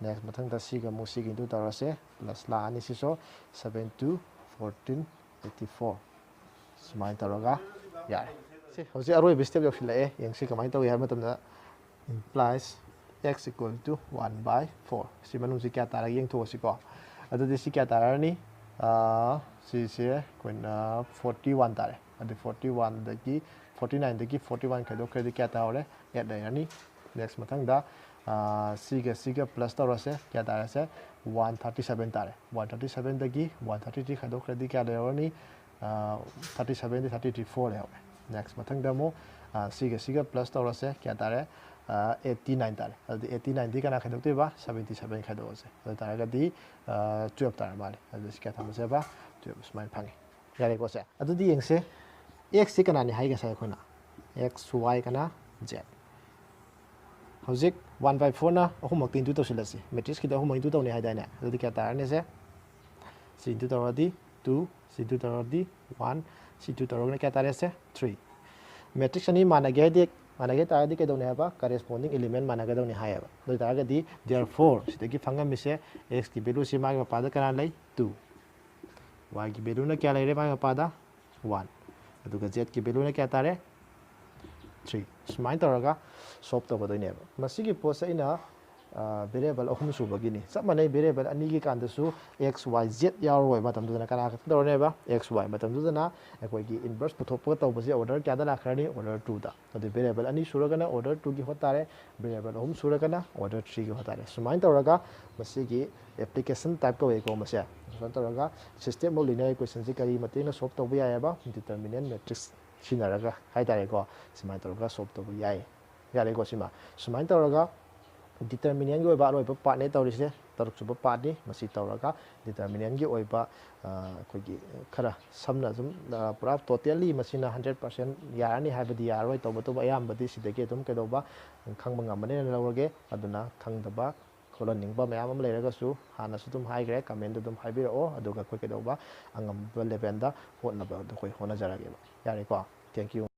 ꯅꯦꯛꯁ ꯃꯊꯪꯗ ꯁꯤꯒ ꯑꯃꯨꯛ ꯁꯤꯒ ꯏꯟꯇꯨ ꯇꯧꯔꯁꯦ꯫ ꯄ꯭ꯂꯁ ꯂꯥꯛꯑꯅꯤ ꯁꯤꯁꯨ꯫ Seven two fourteen eighty four. ꯁꯨꯃꯥꯏꯅ ꯇꯧꯔꯒ ꯌꯥꯔꯦ꯫ ꯁꯤ ꯍꯧꯖꯤꯛ ꯑꯔꯣꯏꯕ ꯁ꯭ꯇꯦꯞ ꯌꯧꯁꯤꯜꯂꯛꯑꯦ꯫ ꯌꯦꯡꯁꯤ ꯀꯃꯥꯏꯅ ꯇꯧꯏ ꯍꯥꯏꯕ ꯃꯇꯝꯗ, implies x equal to one by four꯫ ꯁꯤ ꯃꯅꯨꯡꯁꯤ ꯀꯌꯥ ꯇꯥꯔꯒꯦ ꯌꯦꯡꯊꯣꯛꯑꯁꯤꯀꯣ꯫ ꯑꯗꯨꯗꯤ ꯁꯤ ꯀꯌꯥ ꯇꯥꯔꯅꯤ? ꯑꯥ, ꯁꯤꯁꯦ ꯑꯩꯈꯣꯏꯅ ꯐꯣꯔꯇꯤ ꯋꯥꯟ ꯇꯥꯔꯦ꯫ ꯑꯗꯨ ꯐꯣꯔꯇꯤ ꯋꯥꯟꯗꯒꯤ, ꯐꯣꯔꯇꯤ ꯅꯥꯏꯟꯗꯒꯤ ꯐꯣꯔꯇꯤ ꯋꯥꯟ ꯈꯥꯏꯗꯣꯛꯈ꯭ꯔꯗꯤ ꯀꯌꯥ ꯇꯥꯍꯧꯔꯦ? ꯑꯦꯠ ꯂꯩꯔꯅꯤ꯫ ꯅꯦꯛꯁ ꯃꯊꯪꯗ, ꯑꯥ, ꯁꯤꯒ ꯁꯤꯒ ꯄ꯭ꯂꯁ ꯇꯧꯔꯁꯦ꯫ ꯀꯌꯥ ꯇꯥꯔꯁꯦ? ꯋꯥꯟ ꯊꯥꯔꯇꯤ ꯁꯕꯦꯟ ꯇꯥꯔꯦ꯫ ꯋꯥꯟ ꯊꯥꯔꯇꯤ ꯁꯕꯦꯟꯗꯒꯤ ꯋꯥꯟ ꯊꯥꯔꯇꯤ ꯊ꯭ꯔꯤ ꯈꯥꯏꯗꯣꯛꯈ꯭ꯔꯗꯤ ꯀꯌꯥ ꯂꯩꯍꯧꯔꯅꯤ? ꯊꯥꯔꯇꯤ ꯁꯕꯦꯟꯗꯤ ꯊꯥꯔꯇꯤ ꯊ꯭ꯔꯤ ꯐꯣꯔ ꯂꯩꯍꯧꯔꯦ꯫ ꯅꯦꯛꯁ ꯃꯊꯪꯗ ꯑꯃꯨꯛ, ꯑꯥ, ꯁꯤꯒ ꯁꯤꯒ ꯄ꯭ꯂꯁ ꯇꯧꯔꯁꯦ꯫ ꯀꯌꯥ ꯇꯥꯔꯦ? ꯑꯩꯠꯇꯤ ꯅꯥꯏꯟ ꯇꯥꯔꯦ꯫ ꯑꯗꯨꯗꯤ ꯑꯩꯠꯇꯤ ꯅꯥꯏꯟꯗꯤ ꯀꯅꯥ ꯈꯥꯏꯗꯣꯛꯇꯣꯏꯕ? Seventy seven ꯈꯥꯏꯗꯣꯛꯑꯁꯦ꯫ ꯑꯗꯨ ꯇꯥꯔꯒꯗꯤ, ꯑꯥ, ꯇꯨꯌꯦꯜꯞ ꯇꯥꯔꯦ ꯃꯥꯜꯂꯦ꯫ ꯑꯗꯨꯗꯤ ꯁꯤ ꯀꯌꯥ ꯊꯝꯃꯁꯦꯕ? ꯇꯨꯌꯦꯜꯞ ꯁꯨꯃꯥꯏꯅ ꯐꯪꯉꯦ꯫ ꯌꯥꯔꯦꯀꯣ ꯁꯦ? ꯑꯗꯨꯗꯤ ꯌꯦꯡꯁꯦ, ꯑꯦꯛꯁꯁꯤ ꯀꯅꯥꯅꯤ ꯍꯥꯏ ꯉꯁꯥꯏ ꯑꯩꯈꯣꯏꯅ? ꯑꯦꯛꯁ, ꯋꯥꯏ ꯀꯅꯥ? ꯖꯦꯠ꯫ ꯍꯧꯖꯤꯛ ꯋꯥꯟ ꯕꯥꯏ ꯐꯣꯔꯅ ꯑꯍꯨꯝꯃꯛꯇ ꯏꯟꯇꯨ ꯇꯧꯁꯤꯜꯂꯁꯤ꯫ ꯃꯦꯇ꯭ꯔꯤꯛꯁꯀꯤꯗ ꯑꯍꯨꯝꯃꯛ ꯏꯟꯇꯨ ꯇꯧꯅꯤ ꯍꯥꯏꯗꯥꯏꯅꯦ? ꯑꯗꯨꯗꯤ ꯀꯌꯥ ꯇꯥꯔꯅꯤ ꯁꯦ? ꯁꯤ ꯏꯟꯇꯨ ꯇꯧꯔꯗꯤ ꯇꯨ, ꯁꯤ ꯏꯟꯇꯨ ꯇꯧꯔꯗꯤ ꯋꯥꯟ, ꯁꯤ ꯏꯟꯇꯨ ꯇꯧꯔꯒꯅ ꯀꯌꯥ ꯇꯥꯔꯦ ꯁꯦ? ꯊ꯭ꯔꯤ꯫ ꯃꯦꯇ꯭ꯔꯤꯛꯁ ꯑꯅꯤ ꯃꯥꯟꯅꯒꯦ ꯍꯥꯏꯗꯤ, ꯃꯥꯟꯅꯒꯦ ꯇꯥꯔꯗꯤ ꯀꯩꯗꯧꯅꯤ ꯍꯥꯏꯕ? ꯀꯔꯦꯁꯄꯣꯟꯗꯤꯡ ꯏꯂꯤꯃꯦꯟ ꯃꯥꯟꯅꯒꯗꯧꯅꯤ ꯍꯥꯏꯌꯦꯕ꯫ ꯑꯗꯨ ꯑꯣꯏ ꯇꯥꯔꯒꯗꯤ, therefore, ꯁꯤꯗꯒꯤ ꯐꯪꯉꯝꯃꯤꯁꯦ, ꯑꯦꯛꯁꯀꯤ ꯚꯦꯂꯨꯁꯤ ꯃꯥꯒꯤ ꯃꯄꯥꯗ ꯀꯅꯥ ꯂꯩ? ꯇꯨ꯫ ꯋꯥꯏꯒꯤ ꯚꯦꯂꯨꯅ ꯀꯌꯥ ꯂꯩꯔꯦ ꯃꯥꯒꯤ ꯃꯄꯥꯗ? ꯋꯥꯟ꯫ ꯑꯗꯨꯒ ꯖꯦꯠꯀꯤ ꯚꯦꯂꯨꯅ ꯀꯌꯥ ꯇꯥꯔꯦ? ꯊ꯭ꯔꯤ꯫ ꯁꯨꯃꯥꯏꯅ ꯇꯧꯔꯒ ꯁꯣꯜꯕ ꯇꯧꯒꯗꯣꯏꯅꯦꯕ꯫ ꯃꯁꯤꯒꯤ ꯄꯣꯠꯁꯦ ꯑꯩꯅ ꯚꯦꯔꯤꯌꯦꯕꯜ ꯑꯍꯨꯝ ꯁꯨꯕꯒꯤꯅꯤ꯫ ꯆꯞ ꯃꯥꯟꯅꯩ, ꯚꯦꯔꯤꯌꯦꯕꯜ ꯑꯅꯤꯒꯤ ꯀꯥꯟꯗꯁꯨ ꯑꯦꯛꯁ ꯋꯥꯏ ꯖꯦꯠ ꯌꯥꯎꯔꯣꯏ꯫ ꯃꯇꯝꯗꯨꯗꯅ ꯀꯅꯥ ꯈꯛꯇ ꯇꯧꯔꯅꯦꯕ? X Y. ꯃꯇꯝꯗꯨꯗꯅ ꯑꯩꯈꯣꯏꯒꯤ ꯏꯟꯚꯔꯁ ꯄꯨꯊꯣꯛꯄꯒ ꯇꯧꯕꯁꯦ ꯑꯣꯔꯗꯔ ꯀꯌꯥꯗ ꯂꯥꯛꯈ꯭ꯔꯅꯤ? ꯑꯣꯔꯗꯔ ꯇꯨꯗ꯫ ꯑꯗꯨ ꯚꯦꯔꯤꯌꯦꯕꯜ ꯑꯅꯤ ꯁꯨꯔꯒꯅ ꯑꯣꯔꯗꯔ ꯇꯨꯒꯤ ꯍꯣꯠ ꯇꯥꯔꯦ, ꯚꯦꯔꯤꯌꯦꯕꯜ ꯑꯍꯨꯝ ꯁꯨꯔꯒꯅ ꯑꯣꯔꯗꯔ ꯊ꯭ꯔꯤꯒꯤ ꯍꯣꯠ ꯇꯥꯔꯦ꯫ ꯁꯨꯃꯥꯏꯅ ꯇꯧꯔꯒ ꯃꯁꯤꯒꯤ ꯑꯦꯄ꯭ꯂꯤꯀꯦꯁꯟ ꯇꯥꯏꯞ ꯀꯧꯋꯦꯀꯣ ꯃꯁꯦ꯫ ꯁꯨꯃꯥꯏꯅ ꯇꯧꯔꯒ system of linear equationꯁꯤ ꯀꯔꯤ ꯃꯇꯦꯡꯅ ꯁꯣꯜꯕ ꯇꯧꯕ ꯌꯥꯏꯑꯕ? Determinant matrix ꯁꯤꯖꯤꯟꯅꯔꯒ ꯍꯥꯏꯇꯥꯔꯦꯀꯣ, ꯁꯨꯃꯥꯏꯅ ꯇꯧꯔꯒ ꯁꯣꯜꯕ ꯇꯧꯕ ꯌꯥꯏ꯫ ꯌꯥꯔꯦꯀꯣ ꯁꯤꯃ꯫ ꯁꯨꯃꯥꯏꯅ ꯇꯧꯔꯒ ꯗꯤꯇꯔꯃꯤꯅꯦꯟꯒꯤ ꯑꯣꯏꯕ ꯑꯔꯣꯏꯕ ꯄꯥꯔꯠꯅꯦ ꯇꯧꯔꯤꯁꯦ, ꯇꯔꯨꯛꯁꯨꯕ ꯄꯥꯔꯠꯅꯤ꯫ ꯃꯁꯤ ꯇꯧꯔꯒ ꯗꯤꯇꯔꯃꯤꯅꯦꯟꯒꯤ ꯑꯣꯏꯕ ꯑꯩꯈꯣꯏꯒꯤ ꯈꯔ ꯁꯝꯅ ꯁꯨꯝ ꯄꯨꯔꯥ ꯇꯣꯇꯦꯜꯂꯤ ꯃꯁꯤꯅ ꯍꯟꯗ꯭ꯔꯦꯠ ꯄꯥꯔꯁꯦꯟ ꯌꯥꯔꯅꯤ ꯍꯥꯏꯕꯗꯤ ꯌꯥꯔꯔꯣꯏ꯫ ꯇꯧꯕꯇꯕꯨ ꯑꯌꯥꯝꯕꯗꯤ ꯁꯤꯗꯒꯤ ꯑꯗꯨꯝ ꯀꯩꯗꯧꯕ ꯈꯪꯕ ꯉꯝꯃꯅꯦꯅ ꯂꯧꯔꯒꯦ꯫ ꯑꯗꯨꯅ ꯈꯪꯗꯕ ꯈꯣꯠꯍꯟꯅꯤꯡꯕ ꯃꯌꯥꯝ ꯑꯃ ꯂꯩꯔꯒꯁꯨ ꯍꯥꯟꯅꯁꯨ ꯑꯗꯨꯝ ꯍꯥꯏꯈ꯭ꯔꯦ, ꯀꯃꯦꯟꯗ ꯑꯗꯨꯝ ꯍꯥꯏꯕꯤꯔꯛꯑꯣ꯫ ꯑꯗꯨꯒ ꯑꯩꯈꯣꯏ ꯀꯩꯗꯧꯕ ꯑꯉꯝꯕ ꯂꯦꯚꯦꯜꯗ ꯍꯣꯠꯅꯕ ꯑꯗꯨ ꯑꯩꯈꯣꯏ ꯍꯣꯠꯅꯖꯔꯒꯦꯕ꯫ ꯌꯥꯔꯦꯀꯣ? Thank you꯫